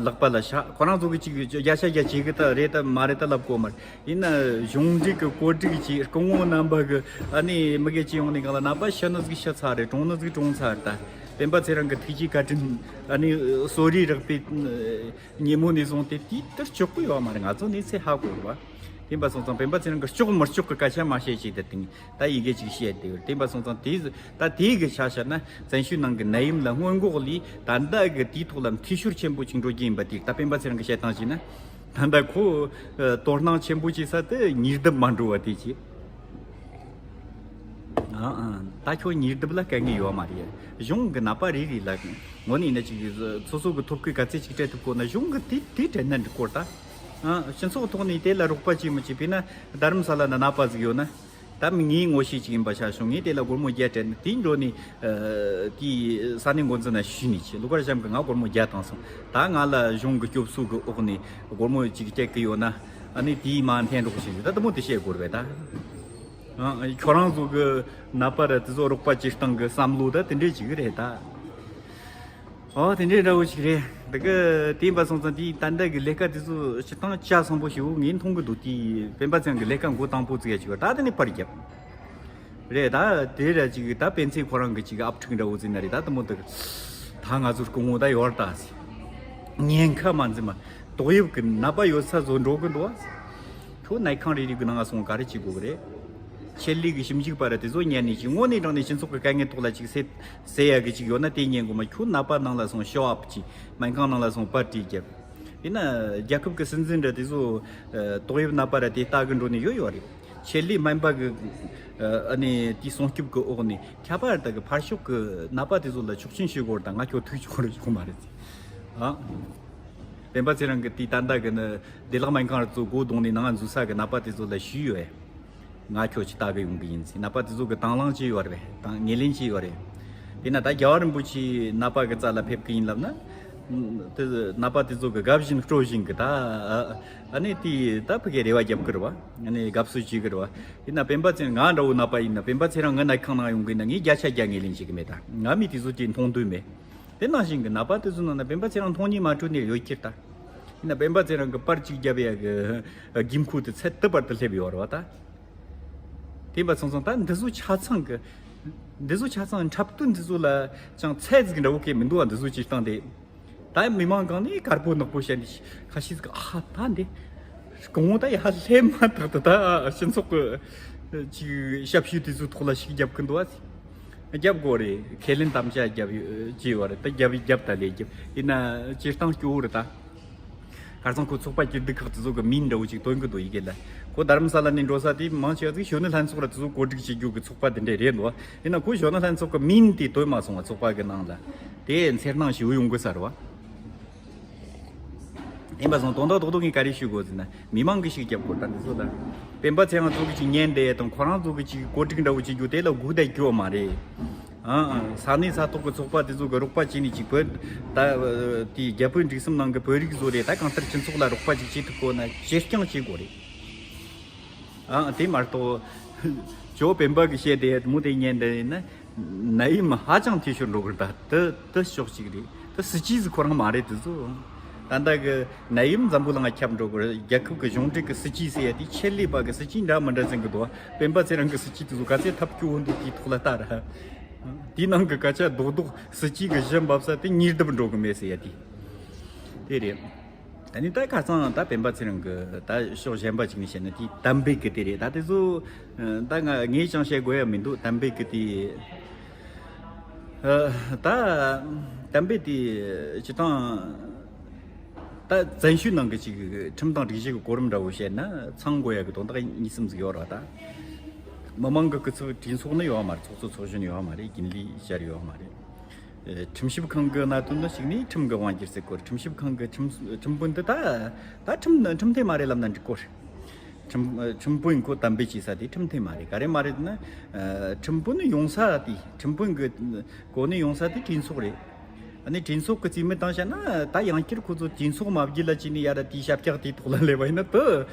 ལག་པ་ལ་ཤ་ཁོ་རང་ཚོ་གི་ཅིག་བརྒྱ་ཆ་བརྒྱ་བྱེད་གི་ད་རེད་ད་མ་རེད་ད་ལབ་གོ་མ་རེད། ཡིན་ན་གཞུང་འབྲེལ་གི་བཀོད་སྒྲིག་ཅིག་སྐུ་ངོ་རྣམ་པ་གི་ཨ་ནི་མི་སྒེར་གྱི་ཡོང་ནས་གང་ལ་ནད་པ་ཤི་ནི་ཟིག་ཤི་ཚར་རེད། གྲོངས་ནི་ཟིག་གྲོངས་ཚར་རེད་ད། སྤེན་པ་ཚེ་རིང་གི་ཐུགས་རྗེ་བཀའ་དྲིན་ཨ་ནི་གསོ་རིག་རག་པའི་ཉིན་མོ་ནས་བཟུང་སྟེ་དེའི་ལྟར་ཆོག་གི་ཡོད་མ་རེད། ང་ཚོ་གནས་ཚུལ་ཧ་གོ་རེད་བ། དེ་ཡིན་པ་སོང་ཙང་སྤེན་པ་ཚེ་རིང་གི་ལྕོགས་མི་ལྕོགས་ཀྱི་སྐད་ཆ་མ་བཤད་ཅིག་དེ་དེང་ད་ཡི་གེ་ཅིག་བཤད་དེ་ཡོད། དེ་ཡིན་པ་སོང་ཙང་དེ་ད་དེའི་གི་ཆ་བཞག་ན་བཙན་བྱོལ་ནང་གི་ནད་ཡམས་ལ་སྔོན་འགོག་ལས་ད་ལྟ་གི་དེའི་ཐོག་ལ་འཐུས་ཤོར་ཆེན་པོ་ཅིག་འགྲོ་རྒྱུ་ཡིན་པ་དེ་ད་སྤེན་པ་ཚེ་རིང་གི་བཤད་སྟངས་བྱས་ན་ད་ལྟ་ཁོ་དོ་སྣང་ཆེན་པོ་བྱེད་ས་དེ་ཉེས་སྡུག་མ་འགྲོ་བ་དེ་བྱས། ཨ་ཨ། ད་ཁྱོད་ཉེས་སྡུག་ལ་དཀའ་ངལ་ཡོད་མ་རེད། གཞུང་གི་ནད་པ་རེ་རེ་ལ་ངོ་ནས་ན་ཅིག་སོ་སོ་གི་ཐོབ་གི་ག་ཚད་ཅིག་སྤྲད་ཐུབ་གོ་ན་གཞུང་གི་དེ་དེ་སྤྲད་ན་འགྲིག་གོ་ད། ཨ། སྤྱི་ཚོགས་ཐོག་ནས་དེ་ལ་རོགས་པ་བྱེད་མི་བྱེད་པས་ན་རྡ་རམ་ས་ལ་ན་ནད་པ་ཟིག་ཡོད་ན། ད་མི་ངའི་ངོ་ཤེས་ཅིག་ཡིན་པ་ཆ་བྱུང་ངས་དེ་ལ་སྒོར་མོ་བརྒྱ་སྤྲད་ན་དེའི་འགྲོ་ནས་ཨ། དེའི་ས་གནས་འགོ་འཛིན་ན་ཞུས་ནས་ཆེ་ལུ་གར་གཤམ་གི་ང་སྒོར་མོ་བརྒྱ་བཏང་སོང་། ད་ང་ལ་གཞུང་གི་སྐྱོབ་གསོ་གི་འོག་ནས་སྒོར་མོ་ཅིག་སྤྲད་གི་ཡོད་ན་ཨ་ནི་དེའི་མ་འཐེན་རོགས་བྱེད་ཟེར་ད་དེ་མོ་དེ་བཤད་དགོས་རེད་པས་ད། ཨ། ཁྱོད་རང་ཚོ་གི་ནད་པ་ར་དེ་ཚོ་རོགས་པ་བྱེད་སྟངས་གི་བསམ་བློ་ད་དེ་འདྲས་ཅིག་རེད་ད། ཨོ་དེ་འདྲས་འདྲ་བོ་ཞིག་རེད། དེ་གི་དེ་ཡིན་པ་སོང་ཙང་དེའི་ད་ལྟ་གི་ལས་ཀ་དེ་ཚོ་སྤྱིར་བཏང་ཆ་ཚང་པོ་ཞིག་འོ་ངས་མཐོང་གི་འདུག་དེའི་སྤེན་པ་ཚེ་རིང་གི་ལས་ཀ་འགོ་དང་པོ་བཙུགས་ཡ་ཅིག་ད་དེ་ནས་པར་བརྒྱབ། རེད་ད་དེ་ར་ཅིག་ད་སྤེན་ཚེ་ཁོ་རང་གི་ཅིག་ཨབ་ཕྲུག་འདྲ་བོ་ཟིན་ན་རེད་ད་དེ་མོ་དེ་གི་ད་ང་ཚོ་སྐུ་ངོ་ད་ཡོད་ད་ཟེར། ཉེན་ཁ་མ་འཛིན་མ་ཏོག་དབྱིབས་གི་ནད་པ་ཡོད་ས་བཟོ་འགྲོ་གི་འདུག་ཨ། ཁྱོད་ནད་ཁང་རེ་རེ་གི་ནང་ང་སོང་ག་རེ་བྱེད་དགོས་གི་རེད། ཆེད་ལས་ཀྱི་ཞིབ་འཇུག་པ་ར་དེ་ཚོ་ཉན་ནས་ཅིག་དངོས་གནས་དྲང་གནས་སྤྱི་ཚོགས་ཀྱི་དཀའ་ངལ་ཐོག་ལ་ཅིག་སེ་སེ་ཡ་གི་ཅིག་ཡོད་ན་དེ་ཉན་དགོས་མ། ཁྱོད་ནད་པ་ནང་ལ་སོང་ཤོ་ཨབ་ཅིག་སྨན་ཁང་ནང་ལ་སོང་པར་ཊི་རྒྱབ། ཡིན་ན་རྒྱལ་ཁབ་ཀྱི་སྲིད་འཛིན་ར་དེ་ཚོ་ཨ་ཏོག་དབྱིབས་ནད་པ་ར་དེ་ལྟ་གི་འགྲོ་ནས་ཡོད་ཡོད་རེད། ཆེད་ལས་སྨན་པ་གི་ཨ་ནི་དེའི་སྲུང་སྐྱོབ་ཀྱི་འོག་ནས་ཁྱད་པར་དག་གི་ཕར་ཕྱོགས་ཀྱི་ནད་པ་དེ་ཚོ་ལ་ཆོག་མཆན་ཞུ་དགོས་རེད། ད་ང་ཁྱོད་ཐུག་ཆོག་རེད་ཆོག་མ་རེད་ཟེར། ཨ། སྤེན་པ་ཚེ་རིང་གི་དེའི་ད་ལྟ་གི་ནི་བདེ་བླག་སྨན་ཁང་ར་ཚོ་སྒོ་རྡུང་ནས་ནང་འཛུལ་ས་གི་ནད་པ་དེ་ཚོ་ལ་ཞུས་ཡོད། ང་ཁྱོད་ཀྱི་ལྟ་གི་ཡོང་གི་ཡིན་ཟེར། ནད་པ་དེ་ཚོ་གི་དང་བླངས་བྱས་ཡོད་རེད། དང་ངོས་ལེན་བྱས་ཡོད་རེད། དེས་ན་ད་རྒྱལ་བ་རིན་པོ་ཆེ་ནད་པ་གི་རྩ་ལ་ཕེབས་གི་ཡིན་ལབ་ན། དེ་ནད་པ་དེ་ཚོ་གི་དགའ་བཞིན་སྤྲོ་བཞིན་གི་ད་ཨ་ནི་དེ་ད་ཕ་གི་རེ་བ་རྒྱབ་གི་རེད་བ། ཨ་ནི་དགའ་བསུ་བྱེད་གི་རེད་བ། དེས་ན་སྤེན་པ་ཚེ་ང་འདྲ་བོ་ནད་པ་ཡིན་ན། སྤེན་པ་ཚེ་རིང་ངའི་ནད་ཁང་ནང་ཡོང་གི་ཡིན་ན་ངས་བརྒྱ་ཆ་བརྒྱ་ངོས་ལེན་བྱེད་གི་མེད། ད་ང་མི་དེ་ཚོ་དེ་མཐོང་འདོད་མེད། དེ་ནང་བཞིན་གི་ནད་པ་དེ་ཚོ་ནང་ན་སྤེན་པ་ཚེ་རིང་མཐོང་སྙིང་མ་བྲོ་ནས་ཡོད་ཀྱི་རེད་ད། ཡིན་ན་སྤེན་པ་ཚེ་རིང་གི་པར་གཅིག་རྒྱབ་ཡ་གི་དགོས་མཁོ་དེ་ཚད་དེ་བར་དུ་སླེབས་ཡོད་རེད་བ་ད། དེ་འབའ་ཚང་ཚང་ད་འདི་ཚོ་ཆ་ཚང་གི། འདི་ཚོ་ཆ་ཚང་འཁྲབ་སྟོན་འདི་ཚོ་ལ་ཅང་ཚད་ཟིག་འདྲ་བོ་གས་མི་འདུག་བ། འདི་ཚོ་སྤྱིར་བཏང་དེ། ད་མི་མང་གང་ནས་དཀར་པོ་ནག་པོ་བཤད་ནས་ཁ་ཤས་ཟིག་ཨ་ད་འདི་གང་བོ་ད་ཡ་སླེབས་མ་ཐག་ཏུ་ད་སྤྱི་ཚོགས་ཀྱི་ཅིག་ཞབས་ཞུ་དེ་ཚོའི་ཐོག་ལ་ཞིག་རྒྱབ་གི་འདུག་བ། རྒྱབ་དགོས་རེད། ཁས་ལེན་དམ་བཅའ་རྒྱབ་ཡོད་ཅེས་བར་ད་རྒྱབ་རྒྱབ་ད་ལས་རྒྱབ་ཡིན་ན་སྤྱིར་བཏང་སྐྱོ་བོ་རེད་ད། ཁ་སང་ཁོ་ཚོགས་པ་སྐྱིད་སྡུག་ཁག་དེ་ཚོ་གི་མིང་འདྲ་བོ་ཅིག་སྟོན་གི་འདུག་ཡི་གེ་ལ། ཁོ་རྡ་རམ་ས་ལ་ནས་འགྲོ་ས་དེ་མང་ཆེ་བ་ཅིག་གཞོན་ནུ་ལྷན་ཚོགས་ར་དེ་ཚོ་བཀོད་སྒྲིག་བྱེད་རྒྱུ་གི་ཚོགས་པ་དེ་འདྲ་རེད་འདུག་ཡིན་ན་ཁོ་གཞོན་ནུ་ལྷན་ཚོགས་གི་མིང་དེ་སྟོན་མ་སོང་བ། ཚོགས་པ་གི་ནང་ལ་དེ་འཚེར་སྣང་ཞིག་ཡོང་གི་ས་རེད་བ། དེ་འབའ་སོང་དོན་དག་རྡོག་རྡོག་ངས་ག་རེ་ཞུ་དགོས་ཟེར་ན། མི་མང་གི་ཞིག་རྒྱབ་དགོས་ད་འདི་ཚོ་ད། སྤེན་པ་ཚེ་རིང་ཚོ་གི་ཅིག་ཉན་བསྡད་དང་ཁོ་རང་ཚོ་གི་ཅིག་བཀོད་སྒྲིག་འདྲ་བོ་བྱེད་རྒྱུ་དེ་ལ་སྒུག་བསྡད་རྒྱུ་མ་རེད། ཨང་ཨང་ས་གནས་ས་ཐོག་གི་ཚོགས་པ་དེ་ཚོ་གི་རོགས་པ་བྱས་ནས་ཅིག་བོད་ད་དེའི་རྒྱ་བོད་འབྲེལ་ཟམ་ནང་གི་བོད་རིགས་བཟོ་རེད། ད་གང་ལྟར་སྤྱི་ཚོགས་ལ་རོགས་པ་ཅིག་བྱེད་ཐུབ་དགོས་ན་ཕྱིར་འགྱངས་བྱེད་དགོས་རེད། ཨང་དེ་མ་གཏོགས་ཇོ་སྤེན་པ་གི་བཤད་དེ་མུ་དེ་ཉན་བསྡད་ཡིན་ན། ནད་ཡམས་ཧ་ཅང་འཐུས་ཤོར་འགྲོ་གི་རེད་ད། དེ་དེ་ཕྱོགས་གཅིག་རེད། དེ་སྲིད་ཇུས་ཟིག་ཁོ་རང་མ་རེད་དེ་ཚོ། ད་ལྟ་གི་ནད་ཡམས་འཛམ་བུ་གླིང་ང་ཁྱབ་འགྲོ་གི་རེད། རྒྱལ་ཁབ་ཀྱི་གཞུང་འབྲེལ་གྱི་སྲིད་ཇུས་ཟེར་ཡ་དེ་ཆེད་ལས་པ་གི་སྲིད་ཇུས་འདྲ་མི་འདྲ་ཟིན་གི་འདུག་སྤེན་པ་ཚེ་རིང་གི་སྲིད་ཇུས་དེ་ཚོ་ག་ཚད་ཐབས་སྐྱོ་བོ་འདུག་དེའི་ཐོག་ལ་ལྟ་ར། དེའི་ནང་གི་སྐད་ཆ་རྡོག་རྡོག་སྲིད་ཇུས་གི་གཞི་འབབ་ས་དེ་གཉིས་ལྡབ་འགྲོ་གི་མེད་ཟེར་ཡ་དེ། དེ་རེད། ད་ནི་ད་ཁ་སང་ད་སྤེན་པ་ཚེ་རིང་གི་ད་ཕྱོགས་གཞན་པ་ཅིག་ནས་བཤད་ན་དེ་གཏམ་དཔེ་གི་དེ་རེད། ད་དེ་ཚོ་ད་ང་ངས་ཅང་བཤད་དགོས་ཡ་མི་འདུག་གཏམ་དཔེ་གི་དེ་ད་གཏམ་དཔེ་དེ་སྤྱིར་བཏང་ད་བཙན་བྱོལ་ནང་གི་ཅིག་ཁྲིམས་དང་སྒྲིག་གཞི་གི་གོ་རིམ་འདྲ་བོ་བཤད་ན་ཚང་དགོས་ཡ་གི་དོན་དག་གཉིས་གསུམ་ཟིག་ཡོད་རེད་བ། ད་མི་མང་གི་སྐུ་ཚབ་གྲོས་ཚོགས་ནི་ཡོད་མ་རེད། ཚོགས་གཙོ་ཚོགས་གཞོན་ཡོད་མ་རེད། རྒྱུན་ལས་བཅར་ཡོད་མ་རེད། ཨེ། ཁྲིམས་ཞིབ་ཁང་གི་གནད་དོན་ནི་གཅིག་ནས་ཁྲིམས་ཀྱི་དབང་སྒྱུར་ཟེར་གོ་རེད། ཁྲིམས་ཞིབ་ཁང་གི་ཁྲིམས་ཁྲིམས་དཔོན་འདི་ད་ད་ཁྲིམས་ཁྲིམས་མཐུན་མ་རེད་ལབ་ན་འགྲིག་གོ་རེད། ཁྲིམས་ཁྲིམས་དཔོན་ཁོ་གཏམ་དཔེ་བྱེད་ས་དེ་ཁྲིམས་མཐུན་མ་རེད། ག་རེ་མ་རེད་ན། ཨ། ཁྲིམས་དཔོན་ཡོང་ས་དེ་ཁྲིམས་དཔོན་གྱི་གོ་གནས་ཡོང་ས་དེ་གྲོས་ཚོགས་རེད། ཨ་ནི་གྲོས་ཚོགས་ཀྱི་རྩིས་མི་བཏང་བྱས་ན་ད་ཡང་བསྐྱར་ཁོ་ཚོ་གྲོས་ཚོགས་མ་བརྒྱུད་ལ་བྱས་ནས་ཡ་ར་དེའི་ཞབས་བཀྱག་དེའི་ཐོག་ལ་སླེབས་པ་ཡིན་ན་དེ་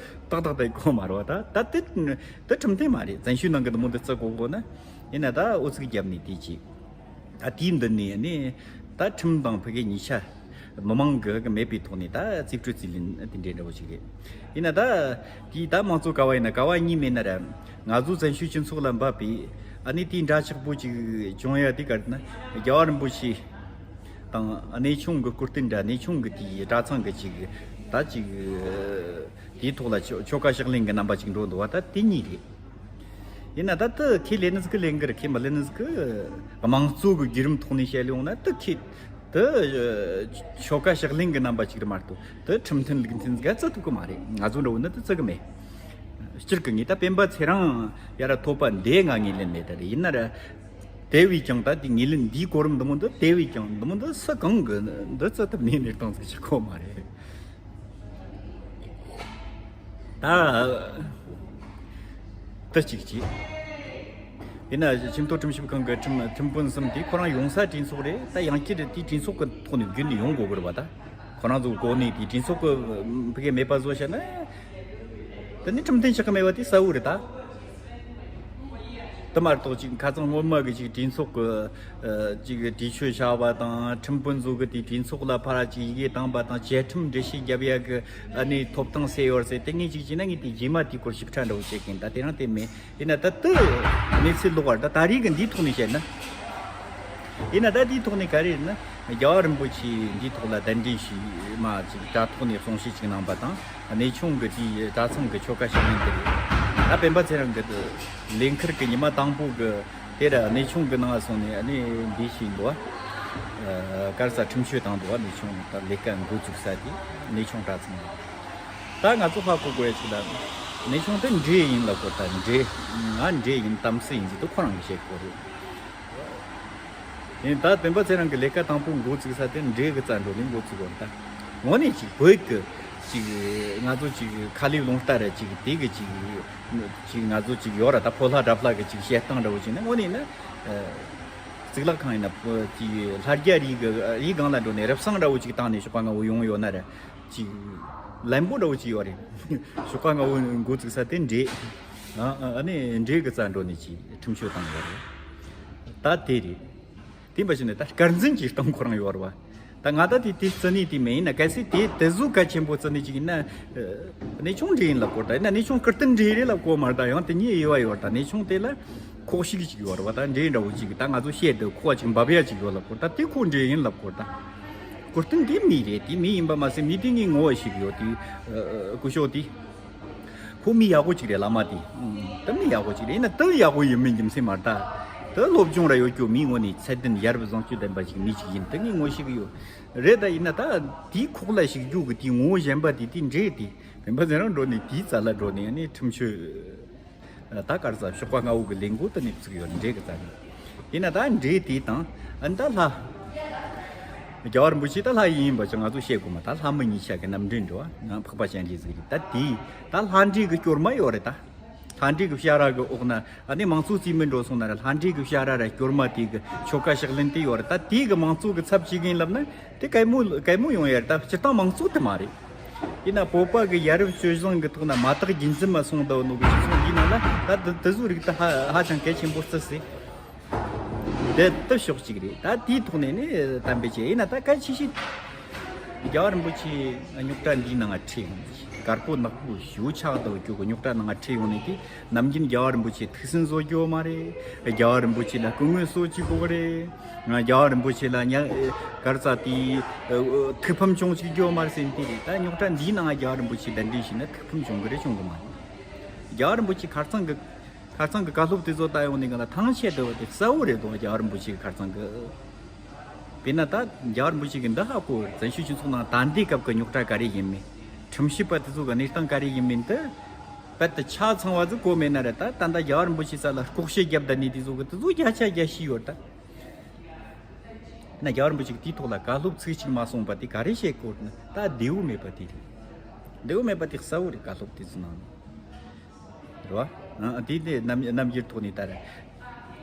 ཏག་ཏག་ད་གོ་མ་རེད་བ། ད་ད་དེ་དེ་ཁྲིམས་མཐུན་མ་རེད། བཙན་བྱོལ་ནང་གི་འདི་མོ་འདི་བརྩི་དགོས་དགོས་ན་ཡིན་ན་ད་ཨུ་ཚུགས་བརྒྱབ་ནས་དེ་བྱས། ད་དེའི་མདུན་ནས་ནི་ད་ཁྲིམས་དང་ཕ་གི་གཉིས་ཆ་མི་མང་གི་མེད་པའི་ཐོག་ནས་ད་རྩིས་སྤྲོད་རྩིས་ལེན་དེ་འདྲའི་འདྲ་བོ་ཞིག་རེད། ཡིན་ན་ད་དེའི་ད་མང་གཙོ་ག་བ་ཡིན་ན་ག་བ་གཉིས་མེད་ན་ར་ང་ཚོ་བཙན་བྱོལ་སྤྱི་ཚོགས་ལ་འབབ་པའི་ཨ་ནི་དེའི་འདྲ་ཆགས་པོ་ཅིག་བྱུང་ཡ་དེ་ག་རེ་ན་རྒྱལ་བ་རིན་པོ་ཆེ་དང་གནས་ཆུང་གི་སྐུ་རྟེན་འདྲ་གནས་ཆུང་གི་དེའི་གྲྭ་ཚང་གི་ཅིག་ད་ཅིག་དེའི་ཐོག་ལ་ཆོ་ཆོ་ག་ཕྱག་ལེན་གི་རྣམ་པ་ཅིག་འགྲོ་འདུག་བ། ད་དེ་གཉིས་རེད། ཡིན་ན་ད་ལྟ་ཁས་ལེན་ནི་ཟིག་གི་ལེན་གི་རེད། ཁས་མི་ལེན་ནི་ཟིག་གི་དམངས་གཙོ་གི་བརྒྱུད་རིམ་ཐོག་ནས་བཤད་ཡོང་ན་ད་ཁས་ད་ཆོ་ག་ཕྱག་ལེན་གི་རྣམ་པ་ཅིག་རེད་མ་གཏོགས་ད་ཁྲིམས་མཐུན་ལུགས་མཐུན་ཟིག་བརྩི་ཐུབ་གི་མ་རེད། ང་ཚོ་འདྲ་བོ་ནི་ད་བརྩི་གི་མེད། སྤྱིར་གི་ངས་ད་སྤེན་པ་ཚེ་རིང་ཡ་ར་ཐོབ་པ་འདི་ང་ངོས་ལེན་མེད། ད་རེད། ཡིན་ན་ར་དེ་བས་ཀྱང་ད་དེ་ངོས་ལེན་འདིའི་གོ་རིམ་འདི་མོ་འདི་དེ་བས་ཀྱང་འདི་མོ་འདི་སུ་གང་གི་འདི་བརྩི་ཐུབ་ནས་གནས་སྟངས་ཟིག་ཆགས་གོ་མ་རེད། ད་དེ་གཅིག་བྱས། ཡིན་ན་ཆེས་མཐོ་ཁྲིམས་ཞིབ་ཁང་གི་ཁྲིམས་ཁྲིམས་དཔོན་གསུམ་དེ་ཁོ་རང་ཡོང་ས་གྲོས་ཚོགས་རེད། ད་ཡང་བསྐྱར་དེ་གྲོས་ཚོགས་ཀྱི་ཐོག་ནས་བརྒྱུད་ནས་ཡོང་དགོས་གི་རེད་བ། ད་ཁོ་རང་ཚོ་གོ་གནས་དེ་གྲོས་ཚོགས་ཀྱི་ཕ་གི་མེད་པ་བཟོ་བྱས་ན་དེ་ནི་ཁྲིམས་མཐུན་ཆགས་ཀྱི་མེད་པ་དེ་གསལ་བོ་རེད་ད། དེ་མ་གཏོགས་ཅིག་ཁ་སང་སྔོན་མ་གི་ཅིག་གྲོས་ཚོགས་ཀྱི་ཅིག་གྲོས་ཆོད་བྱ་བ་དང་ཁྲིམས་དཔོན་ཚོ་གི་དེ་གྲོས་ཚོགས་ལ་ཕར་ཅིག་ཡི་གེ་བཏང་པ་དང་བཅའ་ཁྲིམས་འགྲེལ་བཤད་རྒྱབ་ཡ་གི་ཨ་ནི་ཐོབ་ཐང་སེ་ཡོར་སེ་དེ་ངས་ཅིག་བྱས་ན་ངས་དེ་རྗེས་མ་དེའི་སྐོར་ཞིབ་ཕྲ་འདྲ་བོ་བྱེད་གིན། ད་དེ་རིང་དེ་མེད། ཡིན་ན་ད་དེ་གནས་ཚུལ་ལོག་པར་ད་ད་རེས་གི་འདིའི་ཐོག་ནས་བཤད་ན། ཡིན་ན་ད་དེའི་ཐོག་ནས་ག་རེ་ཡིན་ན་རྒྱལ་བ་རིན་པོ་ཆེ་འདིའི་ཐོག་ལ་གདན་འདྲེན་ཞུས་མ་ཅིག་དྲ་ཐོག་ནས་གསུང་བཤད་ཅིག་གནང་པ་དང་གནས་ཆུང་གི་དེའི་གྲྭ་ཚང་གི་ཆོ་ག་བྱེད་མིན་དེ་རེད། ད་སྤེན་པ་ཚེ་རིང་གི་ལས་འཁུར་གི་ཉི་མ་དང་པོ་གི་དེ་ར་གནས་ཆུང་གི་ནང་སོང་ནས་ཨ་ནི་འདི་ཞིག་འདུག་ཨ། ག་རེ་ཟ། ཁྲིམས་གཅོད་བཏང་འདུག་ཨ། གནས་ཆུང་ད་ལས་ཀ་འགོ་བཙུགས་ས་དེ་གནས་ཆུང་གྲྭ་ཚང་རེད། ད་ང་ཚོ་ཧ་གོ་དགོས་ཡ་ཅིག་ལ། གནས་ཆུང་དེ་འདྲེ་ཡིན་ལབ་གོ། ད་འདྲེ། ང་འདྲེ་ཡིན། དམ་སྲི་ཡིན་ཟེར་དུས་ཁོ་རང་གིས་བཤད་གོ་རེད། ཡིན། ད་སྤེན་པ་ཚེ་རིང་གི་ལས་ཀ་དང་པོ་འགོ་བཙུགས་ས་དེ་འདྲེ་གི་རྩ་འགྲོ་ནས་འགོ་བཙུགས་པ་རེད། ད་དངོས་གནས་ཅིག་བོད་ཀྱི་ཅིག་ང་ཚོ་ཅིག་ཁ་ལས་རླུང་རྟ་ར་ཅིག་དེ་གི་ཅིག་ཅིག་ང་ཚོ་ཅིག་ཡོད་ར། ད་ཕོ་ལྷ་དགྲ་ལྷ་གི་ཅིག་བཤད་སྟངས་འདྲ་བོ་ཅིག་ནི་དངོས་གནས་ན། གཙུག་ལག་ཁང་ཡིན་ན་ཅིག་ལྷ་རྒྱལ་རིའི་གི་རིའི་སྒང་ལ་འགྲོ་ནས་རབ་གསང་འདྲ་བོ་ཅིག་བཏང་ནས་ཞོགས་པ་སྔ་བོ་ཡོང་ཡོད་ན་ར། ཅིག་ལན་པོ་འདྲ་བོ་ཅིག་ཡོད་རེད། ཞོགས་པ་སྔ་བོ་འགོ་བཙུགས་ས་དེ་འདྲེ། ཨ་ཨ་ནི་འདྲེ་གི་རྩ་འགྲོ་ནས་ཅིག་ཁྲིམས་གཅོད་བཏང་ཡོད་རེད། ད་དེ་རེད། དེ་འབའ་ཞིག་ནས་ད་དཀར་འཛིན་གྱི་གཏམ་ཁོ་རང་ཡོད་རེད་བ། ད་ང་ད་དེ་དེ་བརྩི་ནས་དེ་མེད། ཡིན་ན་གལ་སྲིད་དེ་དེ་ཟུག་གལ་ཆེན་པོ་བརྩི་ནས་ཅིག་ཡིན་ན། གནས་ཆུང་འདྲེ་ཡིན་ལབ་གོ། ད་ཡིན་ན་གནས་ཆུང་ཀིརྟི་འདྲེ་རེད་ལབ་གོ་མ་རེད། ད་ཡང་དེ་གཉིས་དབྱེ་བ་ཡོད་རེད། ད་གནས་ཆུང་དེ་ལ་ཁོག་ཞིག་ཅིག་ཡོད་རེད་བ། ད་འདྲེ་འདྲ་བོ་ཅིག་ད་ང་ཚོ་བཤད་དུས་ཁོག་ཅིག་འབབ་ཡ་ཅིག་ཡོད་ལབ་གོ། ད་དེ་ཁོ་འདྲེ་ཡིན་ལབ་གོ། ད་ཀིརྟི་དེ་མི་རེད། དེ་མི་ཡིན་པ་མ་ཟད་མི་དེ་གཉིས་ངོ་བོ་ཞིག་ཡོད་དེ། སྐུ་ཞབས་དེ། ཁོ་མི་ཡག་པོ་ཅིག་རེད། བླ་མ་དེ། ཨང་། ད་མི་ཡག་པོ་ཅིག་རེད། ཡིན་ན་ད་ཡག་པོ་ཡིན་མིན་རྒྱུ་མཚན་མ་རེད། ད་ད་སློབ་སྦྱོང་ར་ཡོད་རྒྱུ་མི་དངོས་གནས་ཚད་ལྡན་ཡ་རབས་བཟང་སྤྱོད་ལྡན་པ་ཅིག་མི་ཅིག་ཡིན། ད་ངས་ངོ་ཤེས་ཀྱི་ཡོད་རེད། ད་ཡིན་ན་ད་དེའི་ཁོག་ལ་ཞིག་རྒྱུ་གི་དེའི་ངོ་བོ་གཞན་པ་དེ་དེ་འདྲེ་དེ་སྤེན་པ་ཚེ་རིང་འགྲོ་ནས་དེའི་རྩ་ལ་འགྲོ་ནས་ཨ་ནི་ཁྲིམས་གཅོད། ད་ག་རེ་ཟ། ཞོགས་པ་སྔ་བོ་གི་ལས་འགོ་དེ་ནས་བཙུགས་ཡོད་འདྲེ་གི་རྩ་ནས། ཡིན་ན་ད་འདྲེ་དེ་དང་ཨ་ནི་ད་ལྷ། རྒྱལ་བ་རིན་པོ་ཆེ་ད་ལྷ་ཡིན་ཡིན་པ་ཅིག་ང་ཚོ་བཤད་དགོས་མ། ད་ལྷ་མི་གཉིས་ཆ་གི་རྣམ་འདྲེན་འགྲོ་བ་ང་འཕགས་པ་སྤྱན་རས་གཟིགས་རེད། ད་དེ་ད་ལྷ་འདྲེ་གི་སྐྱོར་མ་ཡོད་རེད། ད་ལྷ་འདྲེ་གི་བྱ་ར་གི་འོག་ན་ཨ་ནི་མང་གཙོ་རྩིས་མེད་འགྲོ་སོང་ན་ར། ལྷ་འདྲེ་གི་བྱ་ར་ར་སྐྱོར་མ་དེ་གི་ཆོ་ག་ཕྱག་ལེན་དེ་ཡོད་རེད། ད་དེ་གི་མང་གཙོ་གི་ཚབ་བྱེད་མཁན་ལབ་ན་དེ་གད་མོ་གད་མོ་ཡོང་ཡ་རེད། ད་སྤྱིར་བཏང་མང་གཙོ་དེ་མ་རེད། ཡིན་ན་བོད་པ་གི་ཡ་རབས་སྤྱོད་བཟང་གི་ཐོག་ན་མ་དག་རྒྱུན་འཛིན་མ་སོང་ད་ནོ་གི་སྤྱི་ཚོགས་འདི་ནང་ལ་ད་དེ་དེ་ཚོའི་རིགས་ད་ཧ་ཧ་ཅང་གལ་ཆེན་པོ་བརྩི་སྲིད། དེ་ལྟ་ཕྱོགས་གཅིག་རེད། ད་དེའི་ཐོག་ནས་ནི་གཏམ་དཔེ་བྱས་ཡིན་ན་ད་གལ་ཆེ་ཤོས་རྒྱལ་བ་རིན་པོ་ཆེ་རྙོག་དྲ་འདིའི་ནང་ང་ཁྲིད་ཡོང་། དཀར་པོ་ནག་པོ་ཞེ་པོ་ཆགས་འདུག་རྒྱུ་གི་རྙོག་དྲ་ནང་ང་ཁྲིད་ཡོང་ནས་དེ་ནམ་རྒྱུན་རྒྱལ་བ་རིན་པོ་ཆེ་ཐུགས་སུན་བཟོ་རྒྱུ་མ་རེད། རྒྱལ་བ་རིན་པོ་ཆེ་ལ་སྐུ་ངོ་གསོ་བྱེད་དགོས་རེད། རྒྱལ་བ་རིན་པོ་ཆེ་ལ་ཉ་གར་ཙ་དེའི་ཐུགས་ཕམ་བྱུང་ཅིག་རྒྱུ་མ་རེད་ཟེར་ནས་དེ་རེད། ད་རྙོག་དྲ་འདིའི་ནང་རྒྱལ་བ་རིན་པོ་ཆེ་གདན་འདྲེན་བྱས་ན་ཐུགས་ཕམ་བྱུང་གི་རེད་བྱུང་གི་མ་རེད། རྒྱལ་བ་རིན་པོ་ཆེ་ཁ་རྩང་གི་ཁ་རྩང་གི་བཀའ་སློབ་དེ་ཚོ་ལྟ་ཡོང་ནས་ག་ལ་ཐང་ཆད་འདུག་པ་དེ་གསལ་བོ་རེད་འདུག་རྒྱལ་བ་རིན་པོ་ཆེ་གི་ཁ་རྩང་གི། དཔེར་ན་ད་རྒྱལ་བ་རིན་པོ་ཆེ་གི་འདི་ཧ་གོ། བཙན་བྱོལ་སྤྱི་ཚོགས་ནང་ད་ལྟའི་སྐབས་ཀྱི་རྙོག་དྲ་ག་རེ་ཡིན་མིན། ཁྲིམས་ཞིབ་པ་དེ་ཚོ་གི་གནས་སྟངས་ག་རེ་ཡིན་མིན་དེ་རྦད་དེ་ཆ་ཚང་བ་ཟིག་གོ་མེད་ན་ར། ད་ད་ལྟ་རྒྱལ་བ་རིན་པོ་ཆེ་རྩ་ལ་ལྐོག་བཤད་རྒྱབ་བསྡད་ནི་དེ་ཚོ་གི་དེ་ཚོ་བརྒྱ་ཆ་བརྒྱ་ཤེས་ཡོད་ད། ན་རྒྱལ་བ་རིན་པོ་ཆེ་གི་དེའི་ཐོག་ལ་བཀའ་སློབ་ཚིག་གཅིག་མ་གསུངས་པ་དེ་ག་རེ་བཤད་གོ་ན། ད་བདེ་བོ་མེད་པ་དེ་རེད། བདེ་བོ་མེད་པ་དེ་གསལ་བོ་རེད། བཀའ་སློབ་དེ་ཚོ་ནང་ནས། རེད་བ། ཨ། དེ་དེ་རྣམ་རྣམ་འགྱུར་ཐོག་ནས་ལྟར།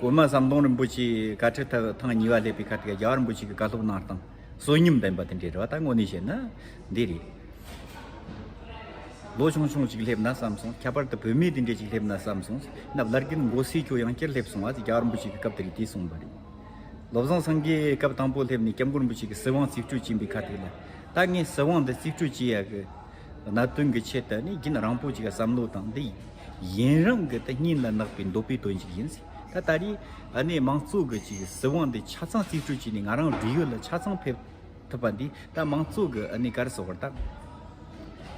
གོང་མ་ཟམ་གདོང་རིན་པོ་ཆེ་བཀའ་ཁྲིད་ཐ་ཐེངས་གཉིས་པ་སླེབས་པའི་ཁ་ཐུག་རྒྱལ་བ་རིན་པོ་ཆེ་གི་བཀའ་སློབ་གནང་སྟངས་བསོད་སྙོམས་ལྡན་པ་དེ་འདྲས་རེད་བ། ད་དངོས་གནས་བཤད་ན་འདི་རེད། ལོ་ཆུང་ཆུང་ཅིག་སླེབས་ན་བསམ་སོང་། ཁྱད་པར་དུ་བུད་མེད་དེ་འདྲས་ཅིག་སླེབས་ན་བསམ་སོང་། ན་བླ་རྒན་མགོ་སེར་ཁྱོད་ཡང་བསྐྱར་སླེབས་སོང་བ་ཟེར་རྒྱལ་བ་རིན་པོ་ཆེ་གི་སྐབས་དེར་དེ་གསུངས་པ་རེད། བློ་བཟང་སེང་གེ་སྐབས་དང་པོ་སླེབས་ནས་སྐྱབས་མགོན་རིན་པོ་ཆེ་གི་སྲིད་དབང་རྩིས་སྤྲོད་བྱིན་པའི་ཁ་ཐུག་ལ། ད་ངས་སྲིད་དབང་འདི་རྩིས་སྤྲོད་བྱེད་ཡ་གི་གནད་དོན་གྱི་ཆེད་དུ་ནི་རྒྱུན་རིང་པོ་ཅིག་བསམ་བློ་བཏང་། འདི་ཡུན་རིང་གི་ད་སྙིང་ལ་བརྣག་པའི་འདོད་པའི་དོན་ཅིག་ཡིན་ཟེར། ད་ད་རེས་ཨ་ནི་མང་གཙོ་གི་ཅིག་སྲིད་དབང་འདི་ཆ་ཚང་རྩིས་སྤྲོད་བྱས་ནས་ང་རང་བགྲེས་ཡོལ་ལ་ཆ་ཚང་ཕེབས་ཐུབ་པ་འདི་ད་མང་གཙོ་གི་ཨ་ནི་ག་རེ་ཟེར་བར་ད་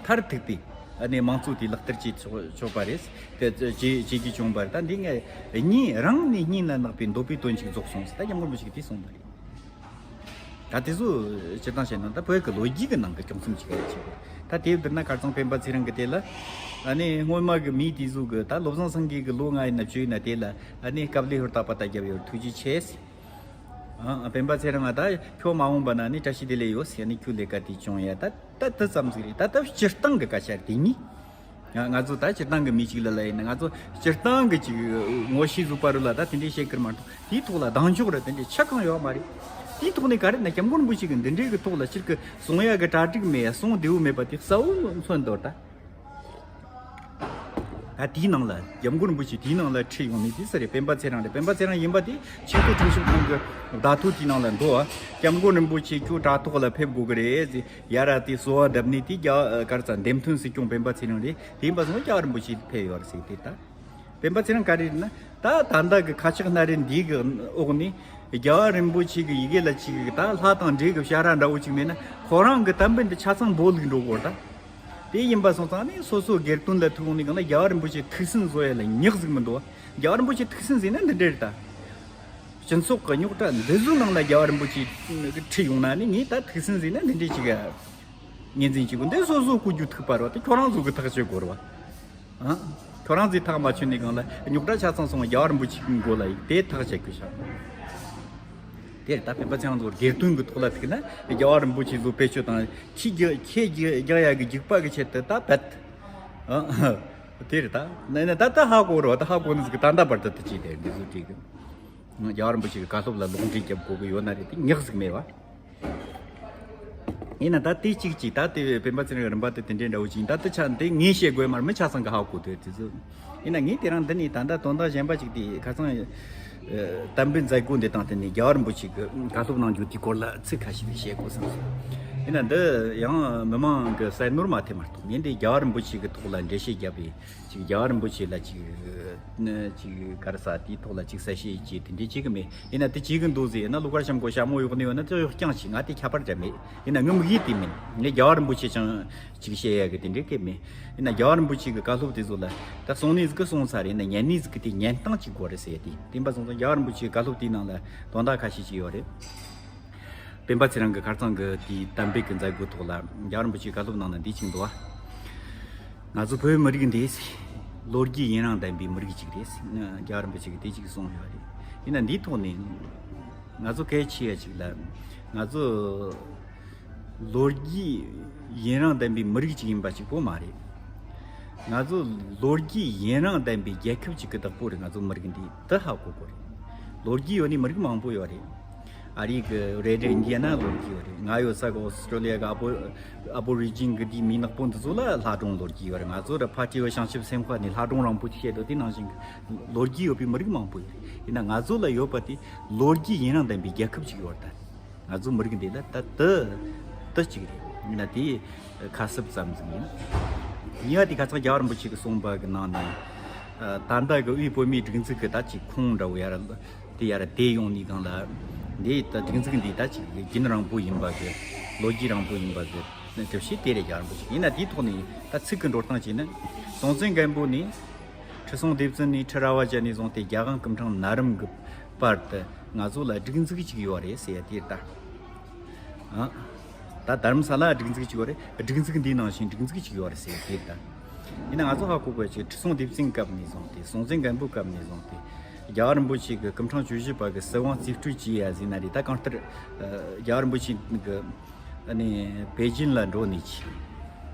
མཐར་ཐུག་པའི་ཨ་ནི་མང་གཙོ་དེ་ལག་བསྟར་བྱེད་ཆོག་ཆོག་པ་རེད། དེ་བྱེད་བྱེད་རྒྱུ་བྱུང་བ་རེད། ད་འདི་ངས་སྙིང་རིང་ནས་སྙིང་ལ་བརྣག་པའི་འདོད་པའི་དོན་ཅིག་རྫོགས་སོང་ཟེར་ད་སྐྱབས་མགོན་རིན་པོ་ཆེ་གིས་དེ་གསུངས་པ་རེད། ད་དེ་ཚོ་སྤྱིར་བཏང་བཤད་ན་ད་བོད་ཀྱི་ལོ་རྒྱུས་ཀྱི་ནང་གི་ཅུང་ཙམ་ཅིག་རེད་ཅེས། ད་དེ་བསྡུར་ན་ཁ་རྩང་སྤེན་པ་ཚེ་རིང་གི་དེ་ལ་ཨ་ནི་སྔོན་མ་གི་མི་དེ་ཚོ་གི་ད་བློ་བཟང་སེང་གེ་གི་ལོ་ལྔ་ཡིན་ན་བཅུ་ཡིན་ན་དེ་ལ་ཨ་ནི་སྐབས་ལས་ཧུར་ཐག་པ་ད་རྒྱབ་ཡོད། ཐུགས་རྗེ་ཆེ་ཟེར། ཨ། སྤེན་པ་ཚེ་རིང་ང་ད་ཁྱོད་མ་འོངས་པ་ན་ནི་བཀྲ་ཤིས་བདེ་ལེགས་ཡོད་ཟེར་ནི་ཁྱོད་ལས་ཀ་དེ་སྐྱོང་ཡ། ད་ད་དེ་ཙམ་ཟིག་རེད། ད་ད་སྤྱིར་བཏང་གི་སྐད་ཆ་རེད་དེ་གཉིས། ང་ང་ཚོ་ད་སྤྱིར་བཏང་གི་མི་གཅིག་ལ་ལ་ཡིན་ན་ང་ཚོ་སྤྱིར་བཏང་གི་ཅིག་ངོ་ཤེས་བཟོ་པ་རུ་ལ་ད་དེ་འདྲའི་བཤད་ཀྱི་མ་གཏོགས་དེའི་ཐོག་ལ་གདེང་འཇོག་ར་དེ་འདྲའི་ཆ་གང་ཡོད་མ་རེད། དེའི་ཐོག་ནས་ག་རེ་ན་སྐྱབས་མགོན་རིན་པོ་ཆེ་གི་འདི་འདྲའི་གི་ཐོག་ལ་སྤྱིར་གི་གསུང་ཡ་གི་གྲ་སྒྲིག་མེད་ཡ་གསུང་བདེ་བོ་མེད་པ་དེ་གསལ་བོ་མཚོན་འདུག་ད། ད་དེའི་ནང་ལ་སྐྱབས་མགོན་རིན་པོ་ཆེ་དེའི་ནང་ལ་ཁྲིད་ཡོང་ནས་དེ་ས་རེད། སྤེན་པ་ཚེ་རིང་རེད། སྤེན་པ་ཚེ་རིང་ཡིན་པ་དེ་ཆེས་མཐོའི་ཁྲིམས་ཞིབ་ཁང་གི་བརྡ་ཐོ་དེའི་ནང་ལ་འདུག་ཨ། སྐྱབས་མགོན་རིན་པོ་ཆེ་ཁྱོད་དྲ་ཐོག་ལ་ཕེབས་དགོས་ཀྱི་རེད་ཟེར་ཡ་ར་དེ་གསོལ་བ་བརྡབས་ནས་དེ་རྒྱ་གར་ས་འདེམས་ཐོན་སྲིད་སྐྱོང་སྤེན་པ་ཚེ་རིང་རེད། དེ་ཡིན་པ་སོང་སྐྱབས་རིན་པོ་ཆེ་ཕེབས་ཡོད་རེད་ཟེར་དེ་ད། སྤེན་པ་ཚེ་རིང་ག་རེ་རེད་ན་ད་ད་ལྟ་གི་ཁ་ཆག་སྣ་རལ་འདི་གི་འོག་ནས་རྒྱལ་བ་རིན་པོ་ཆེ་གི་ཡི་གེ་ལ་ཅིག་གི་ད་ལྷ་དང་འདྲེ་གི་བྱ་ར་འདྲ་བོ་ཅིག་མེད་ན་ཁོ་རང་གི་གཏམ་དཔེ་འདི་ཆ་ཚང་འབོད་ལུགས་འགྲོ་དགོས་ད། དེ་ཡིན་པ་སོང་ཙང་ནི་སོ་སོ་སྒེར་དོན་ལ་ཐུག་ཡོང་ནི་གང་ལ་རྒྱལ་བ་རིན་པོ་ཆེ་ཐུགས་སུན་བཟོ་ཡ་ལ་ཉག་ཟིག་མི་འདུག་རྒྱལ་བ་རིན་པོ་ཆེ་ཐུགས་སུན་ཟིན་ན་འདི་འདྲ་རེད་ད། སྤྱི་ཚོགས་ཀྱི་རྙོག་དྲ་འདི་ཚོའི་ནང་ལ་རྒྱལ་བ་རིན་པོ་ཆེ་ཁྲིད་ཡོང་ན་ནི་ངས་ད་ཐུགས་སུན་ཟིན་ན་འདི་འདྲ་ཞིག་ངོས་འཛིན་བྱེད་དགོས། འདི་སོ་སོ་བཀོད་རྒྱུ་ཐུག་པ་རེད་བ། དེ་ཁྱོད་རང་ཚོ་གི་ཐག་གཅོད་དགོས་རེད་བ། ཨ། ཁྱོད་རང་ཚོས་ཐག་མ་ཆོད་ནས་གང་ལ་རྙོག་དྲ་ཆ་ཚང་སོང་རྒྱལ་བ་རིན་པོ་ཆེའི་མགོ་ལ་ཡིག་དེ་ཐག་བཅད་དགོས་ཤག་དེར་ད་སྤེན་པ་ཚེ་རིང་ཚོ་སྒེར་དོན་གྱི་ཐོག་ལ་ཐུག་ན་རྒྱལ་བ་རིན་པོ་ཆེ་ཚོ་བེད་སྤྱོད་དང་ཁྱི་རྒྱ་ཁྱེད་རྒྱ་རྒྱག་ཡ་གི་རྒྱུག་པ་གི་ཆེད་དུ་ད་བད། ཨ། དེར་ད་ནས་ནས་ད་ད་ཧ་གོ་རོ། ད་ཧ་གོ་ནི་ཟིག་ད་ད་བར་དུ་དུ་ཅི་དེ་འདི་ཚོ་བྲིས་གི། རྒྱལ་བ་རིན་པོ་ཆེ་གི་བཀའ་སློབ་ལ་ལོག་འདྲེན་རྒྱབ་དགོས་གི་ཡོད་ན་རེད། དེ་ཉག་ཟིག་མེད་བ། ཡིན་ན་ད་དེ་གཅིག་གཅིག་ད་དེ་སྤེན་པ་ཚེ་རིང་རིམ་པ་དེ་དེ་འདྲའི་འདྲ་བོ་ཅིག་ཡིན། ད་དེ་ཆ་འདི་ངས་བཤད་དགོས་མ་རེད། མི་ཆ་ཚང་གི་ཧ་གོ་དེ་དེ་ཚོ། ཡིན་ན་ངས་དེ་རིང་འདི་ནས་ད་ལྟ་དོན་དག་གཞན་པ་ཅིག་དེ་ཁ་སང་། ཨ། དམ་པའི་མཛད་སྒོ་འདི་དང་བསྟུན་ནས་རྒྱལ་བ་རིན་པོ་ཆེ་གི་བཀའ་སློབ་གནང་རྒྱུ་དེའི་སྐོར་ལ་ཚིག་ཁ་ཤས་ཤིག་བཤད་དགོས་བསམ་སོང་། ཡིན་ན་འདི་ཡང་མི་མང་གི་སེམས་ནོར་མ་ཐེབས་མ་གཏོགས། ངས་འདི་རྒྱལ་བ་རིན་པོ་ཆེ་གི་ཐོག་ལ་འགྲེལ་བཤད་བརྒྱབ་པའི་ཅིག་རྒྱལ་བ་རིན་པོ་ཆེ་ལ་ཅིག་ནི་ཅིག་ག་རེ་ཟེར། དེའི་ཐོག་ལ་ཅིག་གསལ་བཤད་བྱས་དེ་འདྲའི་བྱེད་གི་མེད། ཡིན་ན་དེ་བྱེད་གི་འདུག་ཟེར་ན། ཀླུ་མཁར་བྱམས་ཁོ་ཞྭ་མོ་གཡོག་ནི་ཡོད་ན་ཅི་གཡོག་རྐྱང་བྱེད། ང་དེ་ཁྱད་པར་འདྲ་མེད། ཡིན་ན་ངའི་དམིགས་ཡུལ་དེ་མིན། ངས་རྒྱལ་བ་རིན་པོ་ཆེ་ཅང་ཅིག་བཤད་ཡ་གི་དེ་འདྲའི་སྐད་མེད། ཡིན་ན་རྒྱལ་བ་རིན་པོ་ཆེ་གི་བཀའ་སློབ་དེ་ཚོ་ལ་ད་གསུང་ནི་ཟིག་གི་གསུང་ཚར། ཡིན་ན་ཉན་ནི་ཟིག་གི་དེ་ཉན་སྟངས་ཅིག་དགོས་རེད་ཟེར་ཡ་དེ། དེ་ཡིན་པ་སོང་ཙང་རྒྱལ་བ་རིན་པོ་ཆེ་གི་བཀའ་སློབ་དེའི་ནང་ལ་དོན་དག་ཁ་ཤས་ཅིག་ཡོད་རེད། སྤེན་པ་ཚེ་རིང་གི་ཁ་རྩང་གི་དེའི་གཏམ་དཔེ་གི་མཛད་སྒོའི་ཐོག་ལ་རྒྱལ་བ་རིན་པོ་ཆེའི་བཀའ་སློབ་ནང་ན་འདི་ཅིག་འདུག་བ། ང་ཚོ་བོད་མི་རིགས་འདི་ལོ་རྒྱུས་ཡུན་རིང་ལྡན་པའི་མི་རིགས་ཅིག་རེད། རྒྱལ་བ་རིན་པོ་ཆེ་གིས་དེ་ཅིག་གསུངས་ཡོད་རེད། ཡིན་ན་འདིའི་ཐོག་ནས་ང་ཚོ་གལ་ཆེ་ཡ་ཅིག་ལ། ང་ཚོ་ལོ་རྒྱུས་ཡུན་རིང་ལྡན་པའི་མི་རིགས་ཅིག་ཡིན་པ་གཅིག་པོ་མ་རེད། ང་ཚོ་ལོ་རྒྱུས་ཡུན་རིང་ལྡན་པའི་རྒྱལ་ཁབ་ཅིག་གི་བདག་པོ་རེད། ང་ཚོ་མི་རིགས་འདི་དེ་ཧ་གོ་དགོས་རེད། ལོ་རྒྱུས་ཡོད་ནི་མི་རིགས་མང་པོ་ཡོད་རེད། ཨ་རི་གི་Greater India ན་ལོ་རྒྱུས་ཡོད་རེད། ང་ཡོད་ས་གི་ཨོ་སི་ཀྲོ་ལི་ཡ་གི་ཨ་བོ་ཨ་བོ་རི་ཇིན་གི་དེའི་མི་ནག་པོ་འདི་ཚོ་ལ་ལྷ་སྒྲུང་ལོ་རྒྱུས་ཡོད་རེད། ང་ཚོ་ར་ཕ་ཏི་ཡོ་བྱང་ཆུབ་སེམས་དཔའ་ནས་ལྷ་སྒྲུང་རིང་པོ་ཅིག་བཤད་འདུག་དེ་ནང་བཞིན་གི་ལོ་རྒྱུས་ཡོད་པའི་མི་རིགས་མང་པོ་ཡོད་རེད། ཡིན་ན་ང་ཚོ་ལ་ཡོད་པ་དེ་ལོ་རྒྱུས་ཡུན་རིང་ལྡན་པའི་རྒྱལ་ཁབ་ཅིག་ཡོད་རེད་ད། ང་ཚོ་མི་རིགས་འདི་ལ་ད་དུ་དུ་གཅིག་རེད། ཡིན་ན་དེ་ཁ་གསབ་ཙམ་ཟིག་ཡིན། གཉིས་པ་དེ་ཁ་སང་རྒྱལ་བ་རིན་པོ་ཆེ་གིས་གསུངས་པ་གི་ནང་ནས། ཨ། ད་ལྟ་གི་དབུས་བོད་མིའི་སྒྲིག་འཛུགས་ཀྱི་ད་ཅིག་ཁུངས་འདྲ་བོ་ཡར་དེ་ཡར་དེ་ཡོང་ནས་གང་ལ། འདི་ད་སྒྲིག་འཛུགས་འདི་ད་ཅིག་རྒྱུན་རིང་པོ་ཡིན་པ་གི་ལོ་རྒྱུས་རིང་པོ་ཡིན་པ་གི་གྲུབ་བྱེད་དེ་རེད། རྒྱལ་བ་རིན་པོ་ཆེ་ཡིན་ན་དེའི་ཐོག་ནས་ད་ཚིག་གི་འགྲོ་སྟངས་བྱས་ན། སྲོང་བཙན་སྒམ་པོ་ནས་ཁྲི་སྲོང་ལྡེ་བཙན་ནས་ཁྲི་རལ་པ་ཅན་ནས་བཟུང་སྟེ་རྒྱལ་དབང་སྐུ་ཕྲེང་ན་རིམ་གི་བར་དུ་ང་ཚོ་ལ་སྒྲིག་འཛུགས་ཅིག་ཡོད་རེད་ཟེར་ཡ་དེ་ལྟ། ཨ། ད་རྡ་རམ་ས་ལ་སྒྲིག་འཛུགས་ཅིག་ཡོད་རེད། སྒྲིག་འཛུགས་འདིའི་ནང་བཞིན་སྒྲིག་འཛུགས་ཅིག་ཡོད་རེད་ཟེར་ཡ་དེ་ལྟ། ཡིན་ན་ང་ཚོ་ཧ་གོ་དགོས་ཀྱི་ཁྲི་སྲོང་ལྡེ་བཙན་སྐབས་ནས་བཟུང་སྟེ་སྲོང་བཙན་སྒམ་པོའི་སྐབས་ནས་བཟུང་སྟེ་རྒྱལ་བ་རིན་པོ་ཆེ་གི་སྐུ་ཕྲེང་བཅུ་བཞི་པ་གི་སྲིད་དབང་རྩིས་སྤྲོད་བྱས་ཡ་ཟེར་ན་རེད། ད་གང་ལྟར་རྒྱལ་བ་རིན་པོ་ཆེ་གི་ཨ་ནི་པེ་ཅིན་ལ་འགྲོ་ནས་ཀྱི།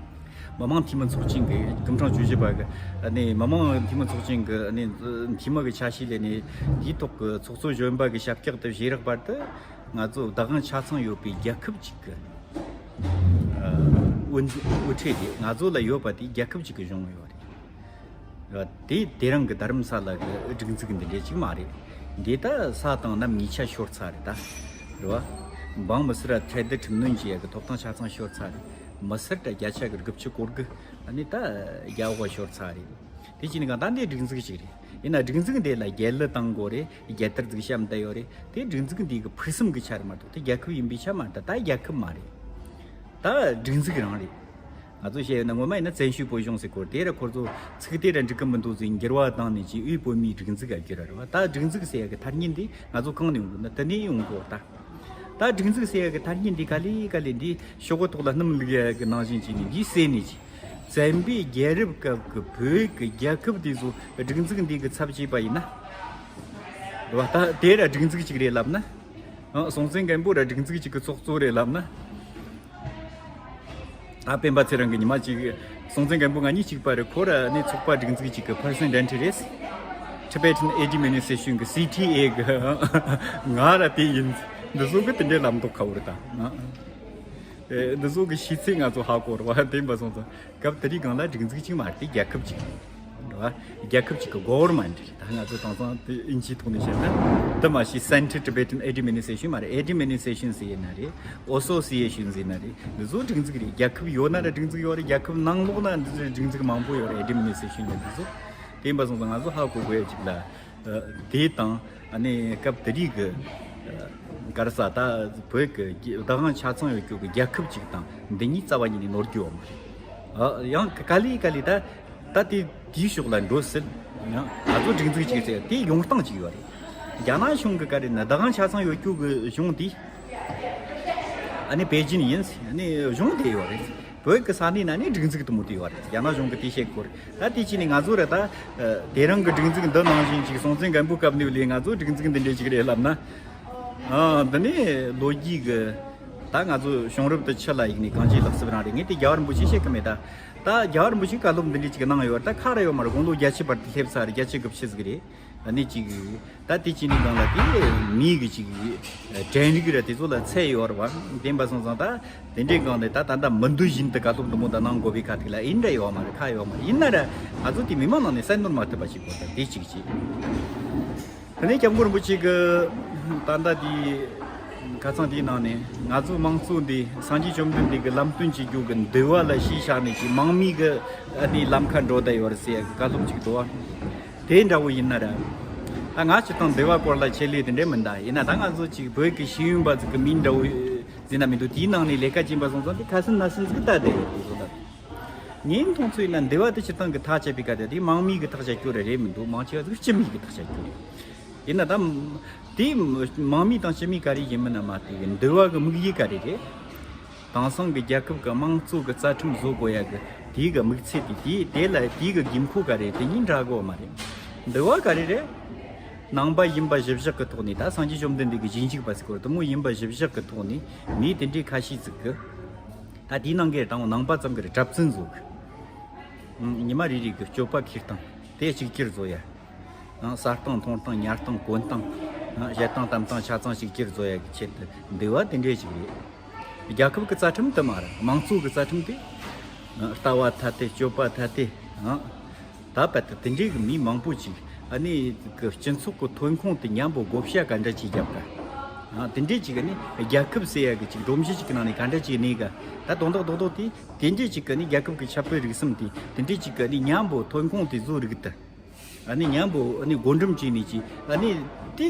མི་དམངས་འཐུས་མི་ཚོགས་ཆེན་གྱི་སྐུ་ཕྲེང་བཅུ་བཞི་པ་གི་ཨ་ནི་མི་དམངས་འཐུས་མི་ཚོགས་ཆེན་གྱི་ཨ་ནི་འཐུས་མི་གི་ཆ་ཤས་ལས་ནས་དེའི་ཐོག་གི་ཚོགས་གཙོ་གཞོན་པ་གི་ཞབས་སྐྱག་དེ་བཞེས་རག་བར་དུ་ང་ཚོ་བདག་དབང་ཆ་ཚང་ཡོད་པའི་རྒྱལ་ཁབ་ཅིག་གི་ཨ་དབུ་དབུ་ཁྲིད་དེ་ང་ཚོ་ལ་ཡོད་པ་དེ་རྒྱལ་ཁབ་ཅིག་གི་གཞུང་ཡོད་རེད། དེ་དེ་རིང་གི་རྡ་རམ་ས་ལ་གི་སྒྲིག་འཛུགས་འདི་འདྲ་ཅིག་མ་རེད། འདི་ད་ས་དང་གནམ་གཉིས་ཆ་ཤོར་ཚར་རེད་ད། རེད་བ། འབངས་མི་སེར་ཐད་དུ་ཁྲིམས་གནོན་བྱེད་ཡ་གི་ཐོབ་ཐང་ཆ་ཚང་ཤོར་ཚར་རེད། མི་སེར་ད་བརྒྱ་ཆ་གི་དགུ་བཅུ་གོ་དགུ་ཨ་ནི་ད་རྒྱ་འོག་ཤོར་ཚར་རེད། དེ་བྱས་ནས་གང་ད་འདི་སྒྲིག་འཛུགས་ཅིག་རེད། ཡིན་ན་སྒྲིག་འཛུགས་འདི་ལ་རྒྱལ་གླུ་བཏང་དགོས་རེད། རྒྱལ་དར་ཟིག་བཤམས་བསྡད་ཡོད་རེད། དེ་སྒྲིག་འཛུགས་འདི་གི་ཕུགས་བསམ་གི་ཆ་རེད་མ་གཏོགས་དེ་རྒྱལ་ཁབ་ཡིན་པའི་ཆ་མ་རེད། ད་ད་རྒྱལ་ཁབ་མ་རེད། ད་སྒྲིག་འཛུགས་རང་རེད། ང་ཚོ་བཤད་ཡོད་ན་ངོ་མ་ཡིན་ན་བཙན་བྱོལ་བོད་གཞུང་ཟེར་གོ་དེ་ར་ཁོ་ཚོ་ཚིག་དེ་ར་འགྲིག་གི་མི་འདུག་ཟེར་འགྱུར་བ་བཏང་ནས་ཀྱི་དབུས་བོད་མིའི་སྒྲིག་འཛུགས་ཨ་གྱུར་ར་རེད་བ། ད་སྒྲིག་འཛུགས་ཟེར་ཡ་གི་ཐ་སྙད་འདི་ང་ཚོ་གང་ནས་ཡོང་དགོས་ན་དེ་ནས་ཡོང་དགོས་ད། ད་སྒྲིག་འཛུགས་ཟེར་ཡ་གི་ཐ་སྙད་འདི་ག་ལེ་ག་ལེ་འདི་ཤོག་གུ་ཐོག་ལ་སྣུམ་བླུགས་ཡ་གི་ནང་བཞིན་བྱས་ནས་འདི་བསྲེས་ནས་ཀྱི། བཙན་པོའི་རྒྱལ་རབས་སྐབས་ཀྱི་བོད་ཀྱི་རྒྱལ་ཁབ་འདི་ཚོ་སྒྲིག་འཛུགས་འདི་གི་ཚབ་བྱས་པ་ཡིན་ན། རེད་བ། ད་དེ་ར་སྒྲིག་འཛུགས་ཅིག་རེད་ལབ་ན། ཨ། སྲོང་བཙན་སྒམ་པོ་ར་སྒྲིག་འཛུགས་ཅིག་གི་ཚོགས་གཙོ་རེད་ལབ་ན། ད་སྤེན་པ་ཚེ་རིང་གི་ཉི་མ་གཅིག་སྲོང་བཙན་སྒམ་པོ་ང་གཉིས་གཅིག་པ་རེད། ཁོ་ར་ནི་ཚོགས་པ་སྒྲིག་འཛུགས་གཅིག་གི་president་རེད། Tibetan Administration་གི་C T A་གི་ང་ར་དེ་ཡིན། འདི་ཚོ་གི་དེ་འདྲའི་ལམ་ཐོག་ཁ་བོར་དང་། ཨེ། འདི་ཚོ་གི་ཤེས་ཚད་ང་ཚོ་ཧ་གོ་ར་བ་དེ་ཡིན་པ་སོང་ཙང་སྐབས་དེ་རིང་སྒང་ལ་སྒྲིག་འཛུགས་གཅིག་མ་རེད། དེ་རྒྱལ་ཁབ་གཅིག་རེད་བ། རྒྱལ་ཁབ་གཅིག་གི་government་རེད། ད་ང་ཚོ་དེང་སང་དེ་ཨིན་ཇིའི་ཐོག་ནས་བཤད་ན་དེ་མ་གཞི་Central Tibetan Administration་མ་རེད། Administration་ཟེར་ན་རེད། Association་ཟེར་ན་རེད། འདི་ཚོ་སྒྲིག་འཛུགས་རེད། རྒྱལ་ཁབ་ཡོད་ན་ར་སྒྲིག་འཛུགས་ཡོད་རེད། རྒྱལ་ཁབ་ནང་ལོགས་ན་འདི་ཚོ་སྒྲིག་འཛུགས་མང་པོ་ཡོད་རེད། Administration་ལ་འདི་ཚོ། དེ་ཡིན་པ་སོང་ཙང་ང་ཚོ་ཧ་གོ་དགོས་ཡ་གཅིག་ལ། ཨ། དེ་དང་ཨ་ནི་སྐབས་དེ་དུས་ཀྱི་ཨ་ག་རེ་ཟེར། ད་བོད་ཀྱི་བདག་དབང་ཆ་ཚང་ཡོད་རྒྱུ་གི་རྒྱལ་ཁབ་ཅིག་དང་འདི་གཉིས་རྩ་བ་ཉིད་ནས་ནོར་རྒྱུ་ཡོད་མ་རེད། ཨ། ཡང་ག་ལེ་ག་ལེ་ད་ད་དེ་དེའི་ཕྱོགས་ལ་འགྲོ་སྲིད། ཡང་ང་ཚོ་སྒྲིག་འཛུགས་ཅིག་ཟེར་དེ་ཡོང་སྟངས་ཅིག་ཡོད་རེད། རྒྱ་ནག་གཞུང་གི་ག་རེ་ན་བདག་དབང་ཆ་ཚང་ཡོད་རྒྱུ་གི་གཞུང་དེ་ཨ་ནི་པེ་ཅིན་ཡིན། ཨ་ནི་གཞུང་དེ་ཡོད་རེད། བོད་ཀྱི་ས་གནས་ན་ནི་སྒྲིག་འཛུགས་དུ་མོ་དེ་ཡོད་རེད། རྒྱ་ནག་གཞུང་གི་དེ་བཤད་དགོས་རེད། ད་དེ་ཅི་ནས་ང་ཚོ་ར་ད་དེ་རིང་གི་སྒྲིག་འཛུགས་འདི་ནང་བཞིན་ཅིག་སྲོང་བཙན་སྒམ་པོའི་སྐབས་ནས་ལས་ང་ཚོ་སྒྲིག་འཛུགས་འདི་འདྲས་ཅིག་རེད་ལབ་ན། ཨ། འདི་ནི་ལོ་རྒྱུས་གི་ད་ང་ཚོ་བྱུང་རབས་དུ་ཆུ་ལ་གཡུགས་ནས་གངས་ཅན་ལེགས་གསུབ་རང་རེད། ངས་དེ་རྒྱལ་བ་རིན་པོ་ཆེ་བཤད་གི་མེད་ད། ད་རྒྱལ་བ་རིན་པོ་ཆེ་བཀའ་སློབ་འདི་འདྲས་ཅིག་གནང་ཡོད་ད་ཁ་ར་ཡོད་མ་རེད། དགུང་ལོ་བརྒྱད་ཅུ་བར་དུ་སླེབས་ཚར་རེད། བརྒྱད་ཅུ་དགུ་བཅུ་ཟིག་རེད། ཨ་ནི་ཅིག་ད་དེ་ཅི་ནས་གང་ལ་དེ་མིའི་གི་ཅིག་དྲན་རིག་ར་དེ་ཚོ་ལ་ཚད་ཡོད་རེད་བ། བདེན་པ་སོང་ཙང་ད་དེ་འདྲས་གང་ནས་ད་ད་ད་མི་འདུ་བཞིན་དུ་བཀའ་སློབ་འདི་མོ་ད་གནང་དགོས་པའི་ཁ་ཐུག་ལ་ཨིན་འདྲ་ཡོད་མ་རེད། ཁ་ཡོད་མ་རེད། ཡིན་ན་ར་ང་ཚོ་དེ་མི་མང་ནང་ནས་གསལ་སྣོན་མ་ཐུབ་པ་ཞིག་དགོས་ད་དེ་ཅིག་ཅིག་དེ་ནས་སྐྱབས་མགོན་རིན་པོ་ཆེ་གི་ད་ལྟ་དེའི་ཁ་སང་དེའི་ནང་ནས་ང་ཚོ་མང་གཙོ་འདི་སངས་རྒྱས་བཅོམ་ལྡན་འདས་ཀྱི་ལམ་སྟོན་བྱེད་རྒྱུ་གི་འདུལ་བ་ལ་གཞི་བཞག་ནས་ཀྱི་མང་མོས་ཀྱི་ཨ་ནི་ལམ་ཁ་འགྲོ་བསྡད་ཡོད་རེད་ཟེར་ཡ་གི་བཀའ་སློབ་ཅིག་འདུག་བ། དེ་འདྲ་བོ་ཡིན་ན་ར། ད་ང་སྤྱིར་བཏང་འདུལ་བ་སྐོར་ལ་ཆེད་ལས་དེ་འདྲ་མིན་ད། ཡིན་ན་ད་ང་ཚོ་ཅིག་བོད་ཀྱི་ཤེས་ཡོན་པ་ཟིག་གི་མིང་འདྲ་བོ་ཟིན་ན་མི་འདུག་དེའི་ནང་ནས་ལས་ཀ་ཅན་པ་སོང་ཙང་དེ་ཁ་སང་ན་སང་ཟིག་ལྟ་བསྡད་ཡོད་དེ་ཚོ་ལ། ངའི་མཐོང་ཚུལ་ཡིན་ན་འདུལ་བ་དེ་སྤྱིར་བཏང་གི་ཐག་བཅད་པའི་སྐབས་དེ་དེ་མང་མོས་ཀྱི་ཐག་བཅད་རྒྱུ་རེ་རེད་མི་འདུག་མང་ཆེ་བ་ཟིག་སྤྱི་མོས་ཀྱི་ཐག་བཅད་རྒྱུ་རེད། ཡིན་ན་ད། དེ་མང་མོས་དང་སྤྱི་མོས་ག་རེ་ཡིན་མིན་ན་མ་ལྟོས་གི་འདུལ་བ་གི་དམིགས་ཡུལ་ག་རེ་རེད། དེང་སང་གི་རྒྱལ་ཁབ་ཀྱི་དམངས་གཙོ་གི་རྩ་ཁྲིམས་བཟོ་དགོས་ཡ་གི་དེའི་གི་དམིགས་ཚད་དེ་དེའི་དེ་ལ་དེའི་གི་དགོས་མཁོ་ག་རེ་དེ་གཉིས་འདྲ་གོ་མ་རེད། འདུལ་བ་ག་རེ་རེད། ནང་པ་ཡིན་པ་གཞི་བཞག་གི་ཐོག་ནས་ད་སངས་རྒྱས་བཅོམ་ལྡན་འདས་ཀྱི་རྗེས་འཇུག་པ་ཟེར་གོ་དེ་མོ་ཡིན་པ་གཞི་བཞག་གི་ཐོག་ནས་མི་དེ་འདྲའི་ཁ་ཤས་ཅིག་གི་ད་དེའི་ནང་གི་དང་པོ་ནང་པ་ཙམ་གི་རེད། གྲྭ་བཙུན་བཟོ་གི་ཨང་། ཉི་མ་རེ་རེ་གི་སྤྱོད་པ་འཁྱེར་སྟངས་དེ་གཅིག་གྱུར་བཟོ་ཡ། ཨང་། ཟ་སྟངས་འཐུང་སྟངས་ཉལ་སྟངས་གོན་སྟངས། ཨང་། བཞེས་སྟངས་གཏམ་སྟངས་ཆ་ཚང་གཅིག་གྱུར་བཟོ་ཡ་གི་ཆེད་དུ་འདུལ་བ་དེ་འདྲས་ཅིག་རེད། རྒྱལ་ཁབ་ཀྱི་རྩ་ཁྲིམས་དེ་མ་རེད། དམངས་གཙོ་གི་རྩ་ཁྲིམས་དེ། ཨང་། ལྟ་བ་ཐ་དད། སྤྱོད་པ་ཐ་དད། ཨང་། ད་བར་དུ་དེ་འདྲས་གི་མི་མང་པོ་ཅིག་ཨ་ནི་གི་སྤྱི་ཚོགས་ཀྱི་ཐོན་ཁུངས་དེ་མཉམ་པོ་བགོ་བཤའ་ག་འདྲ་ཅིག་བརྒྱབ་ག་ཨང་། དེ་འདྲས་ཅིག་ཨ་ནི་རྒྱལ་ཁབ་ཟེར་ཡ་གི་ཅིག་སྒྲོམ་གཞི་ཅིག་གི་ནང་ནས་ག་འདྲ་ཅིག་གནས་ག་ད་དོན་དག་རྡོག་རྡོག་དེ། དེ་འདྲས་ཅིག་གི་ནི་རྒྱལ་ཁབ་ཀྱི་ཁྱབ་སྤེལ་རིག་གསུམ་དེ་དེ་འདྲས་ཅིག་གི་ནི་མཉམ་པོ་ཐོན་ཁུངས་དེ་བཟོ་རིགས་དེ། ཨ་ནི་མཉམ་པོ་ཨ་ནི་བགོ་འགྲེམས་བྱས་ནས་ཅིག་ཨ་ནི་དེ་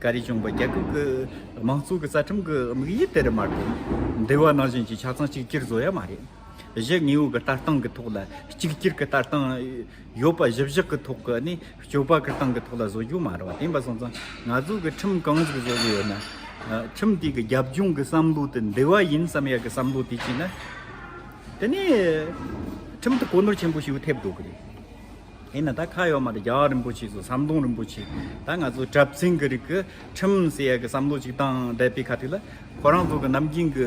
ག་རེ་བྱུང་པ་རྒྱལ་ཁབ་ཀྱི་དམངས་གཙོ་གི་རྩ་ཁྲིམས་ཀྱི་དམིགས་ཡུལ་དེ་རེད་མ་གཏོགས། འདུལ་བ་ནང་བཞིན་གྱི་ཆ་ཚང་གཅིག་གྱུར་བཟོ་ཡ་མ་རེད། གཞི་དངོས་པོ་གི་ལྟ་སྟངས་ཀྱི་ཐོག་ལ་གཅིག་གྱུར་གྱི་ལྟ་སྟངས་ཡོད་པ་གཞི་བཞག་གི་ཐོག་གི་ཨ་ནི་སྤྱོད་པ་གི་སྟངས་ཀྱི་ཐོག་ལ་བཟོ་རྒྱུ་མ་རེད་བ། དེ་ཡིན་པ་སོང་ཙང་ང་ཚོ་གི་ཁྲིམས་གང་ཟིག་བཟོ་གི་ཡོད་ན། ཨ། ཁྲིམས་དེ་གི་རྒྱབ་ལྗོངས་ཀྱི་བསམ་བློ་དེ་འདུལ་བ་ཡིན་བསམ་ཡ་གི་བསམ་བློ་དེ་བྱས་ན། དེ་ནས་ཁྲིམས་དེ་གོ་ནོར་ཆེན་པོ་ཞིག་ཐེབས་འགྲོ་གི་རེད། ཡིན་ན་ད་ཁ་ཡོད་མ་རེད། རྒྱལ་བ་རིན་པོ་ཆེ་ཚོ་ཟམ་གདོང་རིན་པོ་ཆེ། ད་ང་ཚོ་གྲྭ་བཙུན་གི་རིགས་ཀྱི་ཁྲིམས་ཟེར་ཡ་གི་བསམ་བློ་ཅིག་བཏང་བསྡད་པའི་ཁ་ཐུག་ལ། ཁོ་རང་ཚོ་གི་ནམ་རྒྱུན་གི་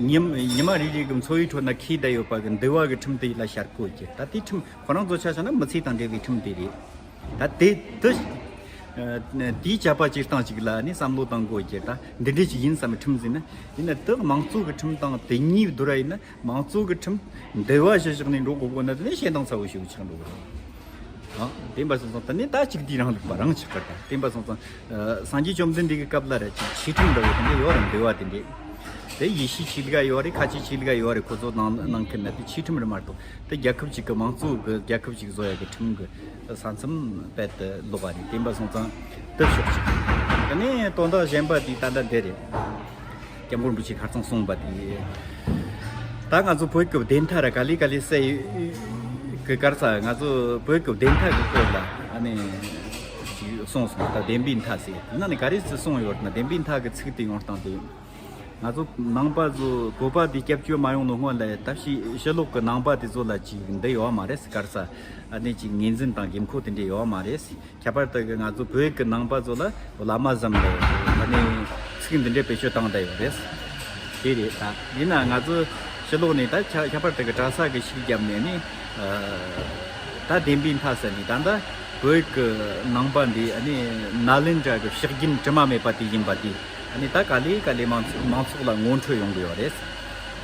ཉི་ཉི་མ་རེ་རེ་གི་འཚོ་བའི་ཁྲོད་ན་འཁྱེར་བསྡད་ཡོད་པ་གི་འདུལ་བ་གི་ཁྲིམས་དེ་ལ་ཤར་གོ་གི། ད་དེ་ཁྲིམས་ཁོ་རང་ཚོ་ཆ་བཞག་ན་མི་ཚེ་དང་འབྲེལ་བའི་ཁྲིམས་དེ་རེད། ད་དེ་དེ་དེའི་ཆད་པ་གཅོད་སྟངས་ཅིག་ལ་ནི་བསམ་བློ་བཏང་དགོས་གི། ད་འདི་འདྲས་ཅིག་ཡིན་བསམ་པའི་ཁྲིམས་ཟིན་ན། ཡིན་ན་དེ་དམངས་གཙོ་གི་ཁྲིམས་དང་དེ་གཉིས་བསྡུར་བ་ཡིན་ན། དམངས་གཙོ་གི་ཁྲིམས་འདུལ་བ་གཞི་བཞག་ནས་འགྲོ་དགོས་དགོས་ན། དེ་ནས་བཤད་སྟངས་ཚ་བོ་ཞིག་ཆགས་འགྲོ་གི་རེད། ཨ། དེ་འབའ་སོང་ཙང་དེ་ནས་ད་གཅིག་སྡུད་རིང་ལུགས་པ་རང་ཆགས་ཀྱི་རེད། དེ་འབའ་སོང་ཙང་། ཨ། སངས་རྒྱས་བཅོམ་ལྡན་འདས་ཀྱི་སྐབས་ལ་རེད་ཅིག་ཆོས་ཁྲིམས་འདྲ་བོ་དེ་འདྲ་ཡོད་རེད། འདུལ་བ་དེ་འདྲ། དེ་ཡེ་ཤུའི་ཆོས་ལུགས་ཡོད་རེད། ཁ་ཆེའི་ཆོས་ལུགས་ཡོད་རེད། ཁོ་ཚོ་ནང་ནང་ཁུལ་ན་དེ་ཆོས་ཁྲིམས་རེད་མ་གཏོགས། དེ་རྒྱལ་ཁབ་ཅིག་གི་དམངས་གཙོ་གི་རྒྱལ་ཁབ་ཅིག་བཟོ་ཡ་གི་ཁྲིམས་གི་ས་མཚམས་རྦད་དེ་ལོག་པ་རེད། དེ་འབའ་སོང་ཙང་དེ་ཕྱོགས་གཅིག་དེ་ནས་དོན་དག་གཞན་པ་དེ་ད་ལྟ་འདི་རེད། སྐྱབས་མགོན་རིན་པོ་ཆེ་ཁ་རྩང་གསུངས་པ་དེ། ད་ང་ཚོ་བོད་ཀྱི་བདེན་མཐའ་ར་ག་ལེ་ག་ལེ་གསལ་ཡོད་གི་སྐབས་སུ། ང་ཚོ་བོད་ཀྱི་བདེན་མཐའ་གི་སྐོར་ལ་ཨ་ནི་ཅིག་གསུངས་སོང་། ད་བདེན་པའི་མཐའ་ཟེར་དེ་ནང་ནས་ག་རེ་ཟེར་གསུངས་ཡོད་ན། བདེན་པའི་མཐའ་གི་ཚིག་དེ་ཡོང་སྟངས་དེ། ང་ཚོ་ནང་པ་ཚོ་བོད་པ་དེ་སྐྱབས་བཅོལ་མ་ཡོང་ནོ་སྔོན་ལ་ད་ཕྱི་ཕྱི་ལོགས་ཀྱི་ནང་པ་དེ་ཚོ་ལ་ཅིག་འདི་ཡོད་མ་རེད་སྐབས་སུ། ཨ་ནི་ཅིག་ངོས་འཛིན་དང་དགོས་མཁོ་དེ་འདྲ་ཡོད་མ་རེད། ཁྱད་པར་དུ་གི་ང་ཚོ་བོད་ཀྱི་ནང་པ་ཚོ་ལ་བླ་མ་བཟང་ལས་ཨ་ནི་ཚིག་འདི་འདྲའི་བེད་སྤྱོད་བཏང་བསྡད་ཡོད་རེད། དེ་རེད། ད་ཡིན་ན་ང་ཚོ་ཕྱི་ལོགས་ནས་ད་ཁྱད་ཁྱད་པར་དུ་གི་གྲྭ་ས་གི་ཤུགས་བརྒྱབ་ནས་ནི། ཨ། ད་བདེན་པའི་མཐའ་ཟེར་ནས་ད་ལྟ་བོད་ཀྱི་ནང་པ་འདི་ཨ་ནི་ནཱ་ལེནྡྲ་གི་ཕྱག་རྒྱུན་དྲི་མ་མེད་པ་དེ་ཡིན་པ་དེ། ཨ་ནི་ད་ག་ལེ་ག་ལེ་མང་ཚོགས་མང་ཚོགས་ལ་ངོ་འཕྲོད་ཡོང་གི་ཡོད་རེད།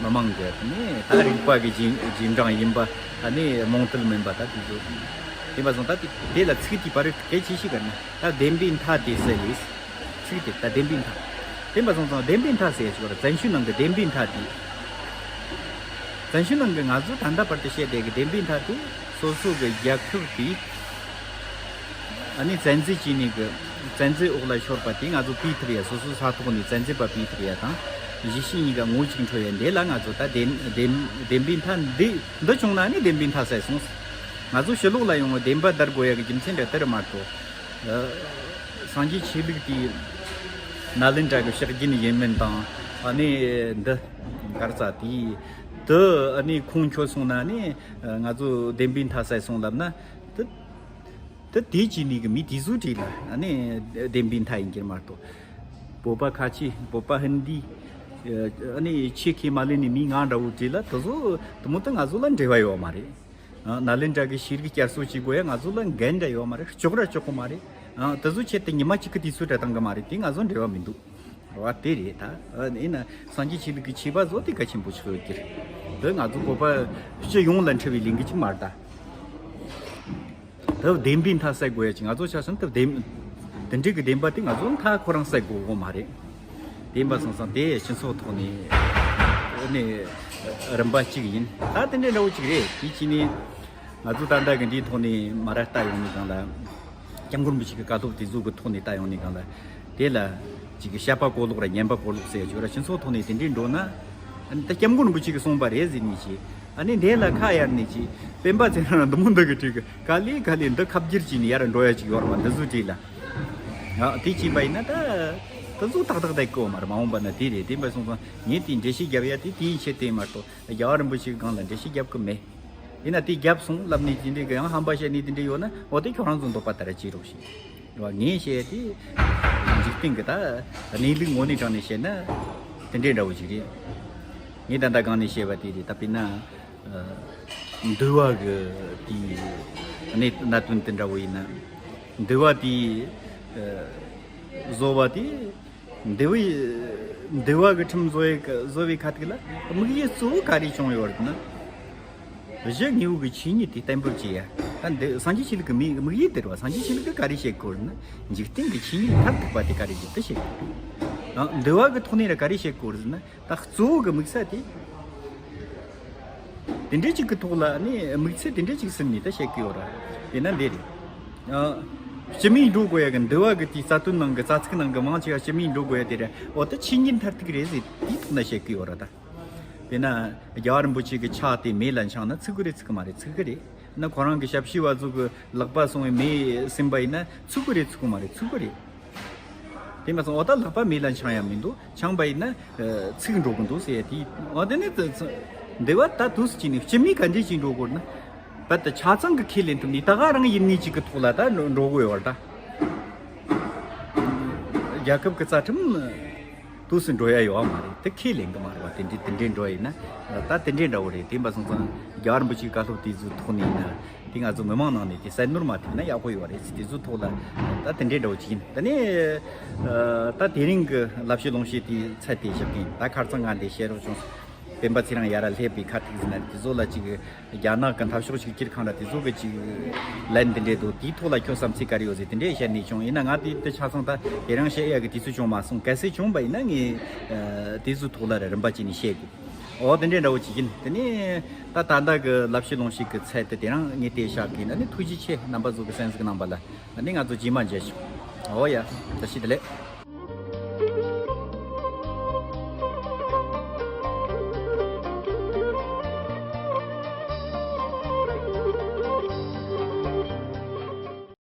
མི་མང་གི་ནི་ད་རིག་པ་གི་རྗེས་རྗེས་འབྲང་ཡིན་པ། ཨ་ནི་རྨོངས་དད་མིན་པ་ད་དེ་ཚོ་ཡིན་པ་སོང་ཙང་། ད་དེ་དེ་ལ་ཚིག་དེ་བར་གལ་ཆེ་ཤོས་ག་ནི་ད་བདེན་པའི་མཐའ་དེ་ཟེར་ལེ། ཚིག་དེ་ད་བདེན་པའི་མཐའ། དེ་འབའ་སོང་ཙང་བདེན་པའི་མཐའ་ཟེར་ཡ་ཞིག་བར་བཙན་བྱོལ་ནང་གི་བདེན་པའི་མཐའ་དེ། བཙན་བྱོལ་ནང་གི་ང་ཚོ་ད་ལྟ་བར་དུ་བཤད་བསྡད་གི་བདེན་པའི་མཐའ་དེ་སོ་སོ་གི་རྒྱལ་ཁབ་དེ། ཨ་ནི་བཙན་འཛུལ་བྱས་ནས་གི་བཙན་འཛུལ་འོག་ལ་ཤོར་པ་དེ་ང་ཚོ་སྤུས་ཐུབ་ཡ། སོ་སོའི་ས་ཐོག་ནས་བཙན་འཛུལ་པ་སྤུས་ཐུབ་ཡ་དང་། གཞིས་བྱེས་གཉིས་ཀ་ངོ་གཅིག་འཕྲོད་ཡ་འདི་ལ་ང་ཚོ་ད་བདེན་བདེན་བདེན་པའི་མཐའ་འདི་འདི་བྱུང་ན་ནི་བདེན་པའི་མཐའ་གསལ་སོང་། ང་ཚོ་ཕྱི་ལོགས་ལ་ཡོང་བའི་བདེན་པ་བརྡར་དགོས་ཡ་གི་རྒྱུ་མཚན་འདྲ་དེ་རུ་མ་གཏོགས། ཨ། སངས་རྒྱས་ཆོས་ལུགས་དེའི་ནཱ་ལེནྡྲ་གི་ཕྱག་རྒྱུན་ཡིན་མིན་དང་། ཨ་ནི་འདི་གར་ས་དེའི་དུ་ཨ་ནི་ཁོང་ཁྱོད་སོང་ན་ནི་ང་ཚོ་བདེན་པའི་མཐའ་གསལ་སོང་ལབ་ན། དུ་དུ་དེ་བྱས་ནས་གི་མི་དེ་ཚོའི་གྲས་ལ་ཨ་ནི་བདེན་པའི་མཐའ་ཡིན་གྱི་མ་གཏོགས། བོད་པ་ཁ་ཆེ། བོད་པ་ཧིན་དི། ཨ་ནི་ཆེ་ཁས་མ་ལེན་ནས་མི་ང་འདྲ་བོ་གྲས་ལ་དུ་ཚོ་དུ་མོ་དུ་ང་ཚོ་ལ་འབྲེལ་བ་ཡོད་མ་རེད། ཨ། ནཱ་ལེནྡྲ་གི་ཤེས་རིག་བསྐྱར་གསོ་བྱེད་དགོས་ཡ་ང་ཚོ་ལ་འགན་འདྲ་ཡོད་མ་རེད། ལྕོགས་ར་ལྕོགས་གི་མ་རེད། ཨ། དེ་ཚོ་ཆེད་དུ་ཉི་མ་གཅིག་གི་དུས་ཚོད་སྤྲད་བཏང་གི་མ་རེད། དེ་ང་ཚོ་འབྲེལ་བ་མི་འདུག་བ། དེ་རེད་ད། ཨ། ཡིན་ན་སངས་རྒྱས་ཆོས་ལུགས་ཀྱི་ཆོས་པ་ཚོ་དེ་གལ་ཆེན་པོ་ཆགས་ཡོད་ཀྱི་རེད། འདི་ང་ཚོ་བོད་པ་སྤྱི་ཡོངས་ལ་འཁྲི་བའི་ལས་འགུལ་ཅིག་མ་རེད་ད། དེ་བདེན་པའི་མཐའ་གསལ་དགོས་ཡ་ཅིག་ང་ཚོ་ཆ་བཞག་ན་དེ་བདེན། དེ་འདྲའི་གི་བདེན་པ་དེ་ང་ཚོ་མཐའ་ཁོ་རང་གསལ་དགོས་གོ་མ་རེད། བདེན་པ་སོང་ཙང་དེ་སྤྱི་ཚོགས་ཐོག་ནས་ནས་རིམ་པ་གཅིག་ཡིན། ད་དེ་འདྲའི་འདྲ་བོ་གཅིག་རེད། དེ་ཕྱིན་ནས་ང་ཚོ་ད་ལྟ་གི་འདིའི་ཐོག་ནས་མ་ར་ལྟ་ཡོང་ནས་གང་ལ། སྐྱབས་མགོན་རིན་པོ་ཆེ་གི་བཀའ་སློབ་དེ་ཚོ་གི་ཐོག་ནས་ལྟ་ཡོང་ནས་གང་ལ། དེ་ལ་ཅིག་གི་བཤད་པ་གོ་ལོག་ར་ཉན་པ་གོ་ལོག་ཟེར་ཡ་ཅིག་ར་སྤྱི་ཚོགས་ཐོག་ནས་དེ་འདྲའི་འགྲོ་ན། ཨ་ནི་ད་སྐྱབས་མགོན་རིན་པོ་ཆེ་གིས་གསུངས་པ་རེད་ཟེར་ནས་ཅིག་ཨ་ནི་འདི་ལ་ཁ་གཡར་ནས་ཅིག་སྤེན་པ་ཚེ་རིང་འདི་མོ་འདི་གི་གྲས་གི་ག་ལེ་ག་ལེ་འདི་ཁ་བསྒྱུར་བྱས་ནས་ཡར་འགྲོ་ཡ་ཅིག་ཡོད་རེད་བ། འདི་ཚོའི་གྲས་ལ། ཨ། དེ་བྱས་པ་ཡིན་ན་ད་དེ་ཚོ་ཏག་ཏག་བསྡད་གོ་མ་རེད། མ་འོངས་པ་ན་དེ་རེད། དེ་འབའ་སོང་ཙང་ངས་དེའི་འགྲེལ་བཤད་རྒྱབ་ཡ་དེ་དེའི་ཆེད་དེ་མ་གཏོགས་རྒྱལ་བ་རིན་པོ་ཆེའི་སྒང་ལ་འགྲེལ་བཤད་རྒྱབ་གི་མེད། ཡིན་ན་དེ་རྒྱབ་སོང་ལབ་ནས་དེ་འདྲའི་གི་ཡང་ཧམ་པ་བཤད་ནས་དེ་འདྲ་ཡོད་ན། འོ་དེ་ཁྱོད་རང་ཚོ་འདོད་པ་ལྟར་བྱེད་རོགས་ཞེས། རེད་བ། ངས་བཤད་ཡ་དེ་འཇིག་རྟེན་གི་ད་གནས་ལུགས་ངོས་ནས་དྲངས་ནས་བཤད་ན་དེ་འདྲའི་འདྲ་བོ་ཞིག་རེད། ངས་ད་ལྟ་སྒང་ནས་བཤད་པ་དེ་རེད། ད་དཔེར་ན། ཨ། འདུལ་བ་གི་དེའི་གནད་གནད་དོན་དེ་འདྲ་བོ་ཡིན་ན། འདུལ་བ་དེའི་ཨ་བཟོ་བ་དེ། འདུལ་བའི་འདུལ་བ་གི་ཁྲིམས་བཟོ་བའི་བཟོ་བའི་ཁ་ཐུག་ལ་དམིགས་ཡུལ་གཙོ་བོ་ག་རེ་བྱུང་ཡོད་རེད་ན། གཞི་དངོས་པོ་གི་ཆོས་ཉིད་དེ་གཏན་འབེབས་བྱེད་ཡ། ད་འདི་སངས་རྒྱས་ཆོས་ལུགས་ཀྱི་མི་དམིགས་ཡུལ་དེ་རེད་བ། སངས་རྒྱས་ཆོས་ལུགས་ཀྱིས་ག་རེ་བཤད་དགོས་རེད་ན། འཇིག་རྟེན་གྱི་ཆོས་ཉིད་མཐར་ཐུག་པ་དེ་ག་རེ་རེད་དེ་བཤད་དགོས། ཨ། འདུལ་བ་གི་ཐོག་ནས་ར་ག་རེ་བཤད་དགོས་རེད་ན། ད་གཙོ་བོ་གི་དམིགས་ས་དེ། དེ་འདྲའི་ཅིག་གི་ཐོག་ལ་ནི་དམིགས་ཚད་དེ་འདྲའི་ཅིག་ཟིན་ནས་ད་བཤད་ཀྱི་ཡོད་ར། དེ་ན་འདི་རེད། ཨ། སྤྱི་མིས་འགྲོ་དགོས་ཡ་གི་འདུལ་བ་གི་དེའི་རྩ་དོན་ནང་གི་རྩ་ཚིག་ནང་གི་མང་ཆེ་བ་སྤྱི་མིས་འགྲོ་དགོས་ཡ་དེ་རེད། འོ་ད་ཆོས་ཉིད་མཐར་ཐུག་རེད་ཟེར་དེའི་ཐོག་ན་བཤད་ཀྱི་ཡོད་ར་ད། དཔེར་ན་རྒྱལ་བ་རིན་པོ་ཆེ་གི་ཕྱག་དེ་མེ་ལ་འཆང་ན་ཚུགས་ཀྱི་རེད་ཚུགས་ཀྱི་མ་རེད། ཚུགས་ཀྱི་རེད། ན་ཁོ་རང་གི་ཞབས་ཕྱི་བ་ཚོ་གི་ལག་པ་སོང་བའི་མེ་ཟིན་པ་ཡིན་ན་ཚུགས་ཀྱི་རེད་ཚུགས་ཀྱི་མ་རེད། ཚུགས་ཀྱི་རེད། དེ་མ་སོང་འོ་ད་ལག་པ་མེ་ལ་འཆང་ཡ་མི་འདུག་འཆང་པ་ཡིན་ན་ཨ་ཚིག་འགྲོ་གི་འདུག་ཟེར་ཡ་དེ། འོ་དེ་ནི་ཚ་ཚ་འདི་བ་ད་དུས་སུ་ཅི་ནི་སྤྱི་མིས་ག་འདྲས་ཅིག་འགྲོ་དགོས་ན། བད་དུ་ཆ་ཚང་གི་ཁས་ལེན་ཐུབ་ནི་ད་ག་རང་ཡིན་ངེས་ཅིག་གི་ཐོག་ལ་ད་འགྲོ་དགོས་ཡོད་ར་ད། རྒྱལ་ཁབ་ཀྱི་རྩ་ཁྲིམས་དུས་སུ་འགྲོ་ཡ་ཡོད་མ་རེད། དེ་ཁས་ལེན་གི་མ་རེད་བ། དེ་འདྲའི་དེ་འདྲའི་འགྲོ་ཡིན་ན་ད་དེ་འདྲའི་འདྲ་བོ་རེད། དེ་འབའ་སོང་ཙང་རྒྱལ་བ་རིན་པོ་ཆེའི་བཀའ་སློབ་དེ་ཚོའི་ཐོག་ནས་ཡིན་ན་དེ་ང་ཚོ་མི་མང་ནང་ནས་དེ་གསལ་ནོར་མ་ཐེབས་ན་ཡག་པོ་ཡོད་རེད། དེ་ཚོའི་ཐོག་ལ་ད་དེ་འདྲའི་འདྲ་བོ་ཅིག་ཡིན། ད་ནས་ད་དེ་རིང་གི་ལབ་བཤད་ལུང་བཤད་དེའི་ཚད་དེ་བཞག་གིན། ད་ཁ་རྩང་ང་འདི་བཤད་རོགས་བྱུང་། སྤེན་པ་ཚེ་རིང་ཡར་སླེབས་པའི་ཁ་ཐུག་ཟིན་ན་དེ་ཚོ་ལ་ཅིག་རྒྱ་ནག་གི་འཐབ་ཕྱོགས་ཅིག་ཁྱེར་ཁང་ར་དེ་ཚོ་གི་ཅིག་ལན་དེ་འདྲས་འདུག་དེའི་ཐོག་ལ་ཁྱོད་བསམ་ཚུལ་ག་རེ་ཡོད་ཟེར་དེ་འདྲས་བཤད་ནས་བྱུང་། ཡིན་ན་ང་དེ་དེ་ཆ་ཚང་ད་དེ་རིང་བཤད་ཡག་གི་དུས་ཚོད་བྱུང་མ་སོང་། གལ་སྲིད་བྱུང་པ་ཡིན་ན་ངས་ཨ་དེ་ཚོའི་ཐོག་ལ་ར་རིམ་པ་བྱས་ནས་བཤད་དགོས། འོ་དེ་འདྲས་འདྲ་བོ་ཅིག་ཡིན། དེ་ནས་ད་ད་ལྟ་གི་ལབ་བཤད་ལུང་བཤད་ཀྱི་ཚད་དེ་དེ་རིང་ངས་དེ་བཞག་གིན། ཨ་ནི་ཐུགས་རྗེ་ཆེ་རྣམ་པ་ཚོ་གི་གསན་གཟིགས་གནང་བ་ལ། ཨ་ནི་ང་ཚོ་རྗེས་མ་མཇལ་ཆོག་འོ་ཡ། བཀྲ་ཤིས་བདེ་ལེགས།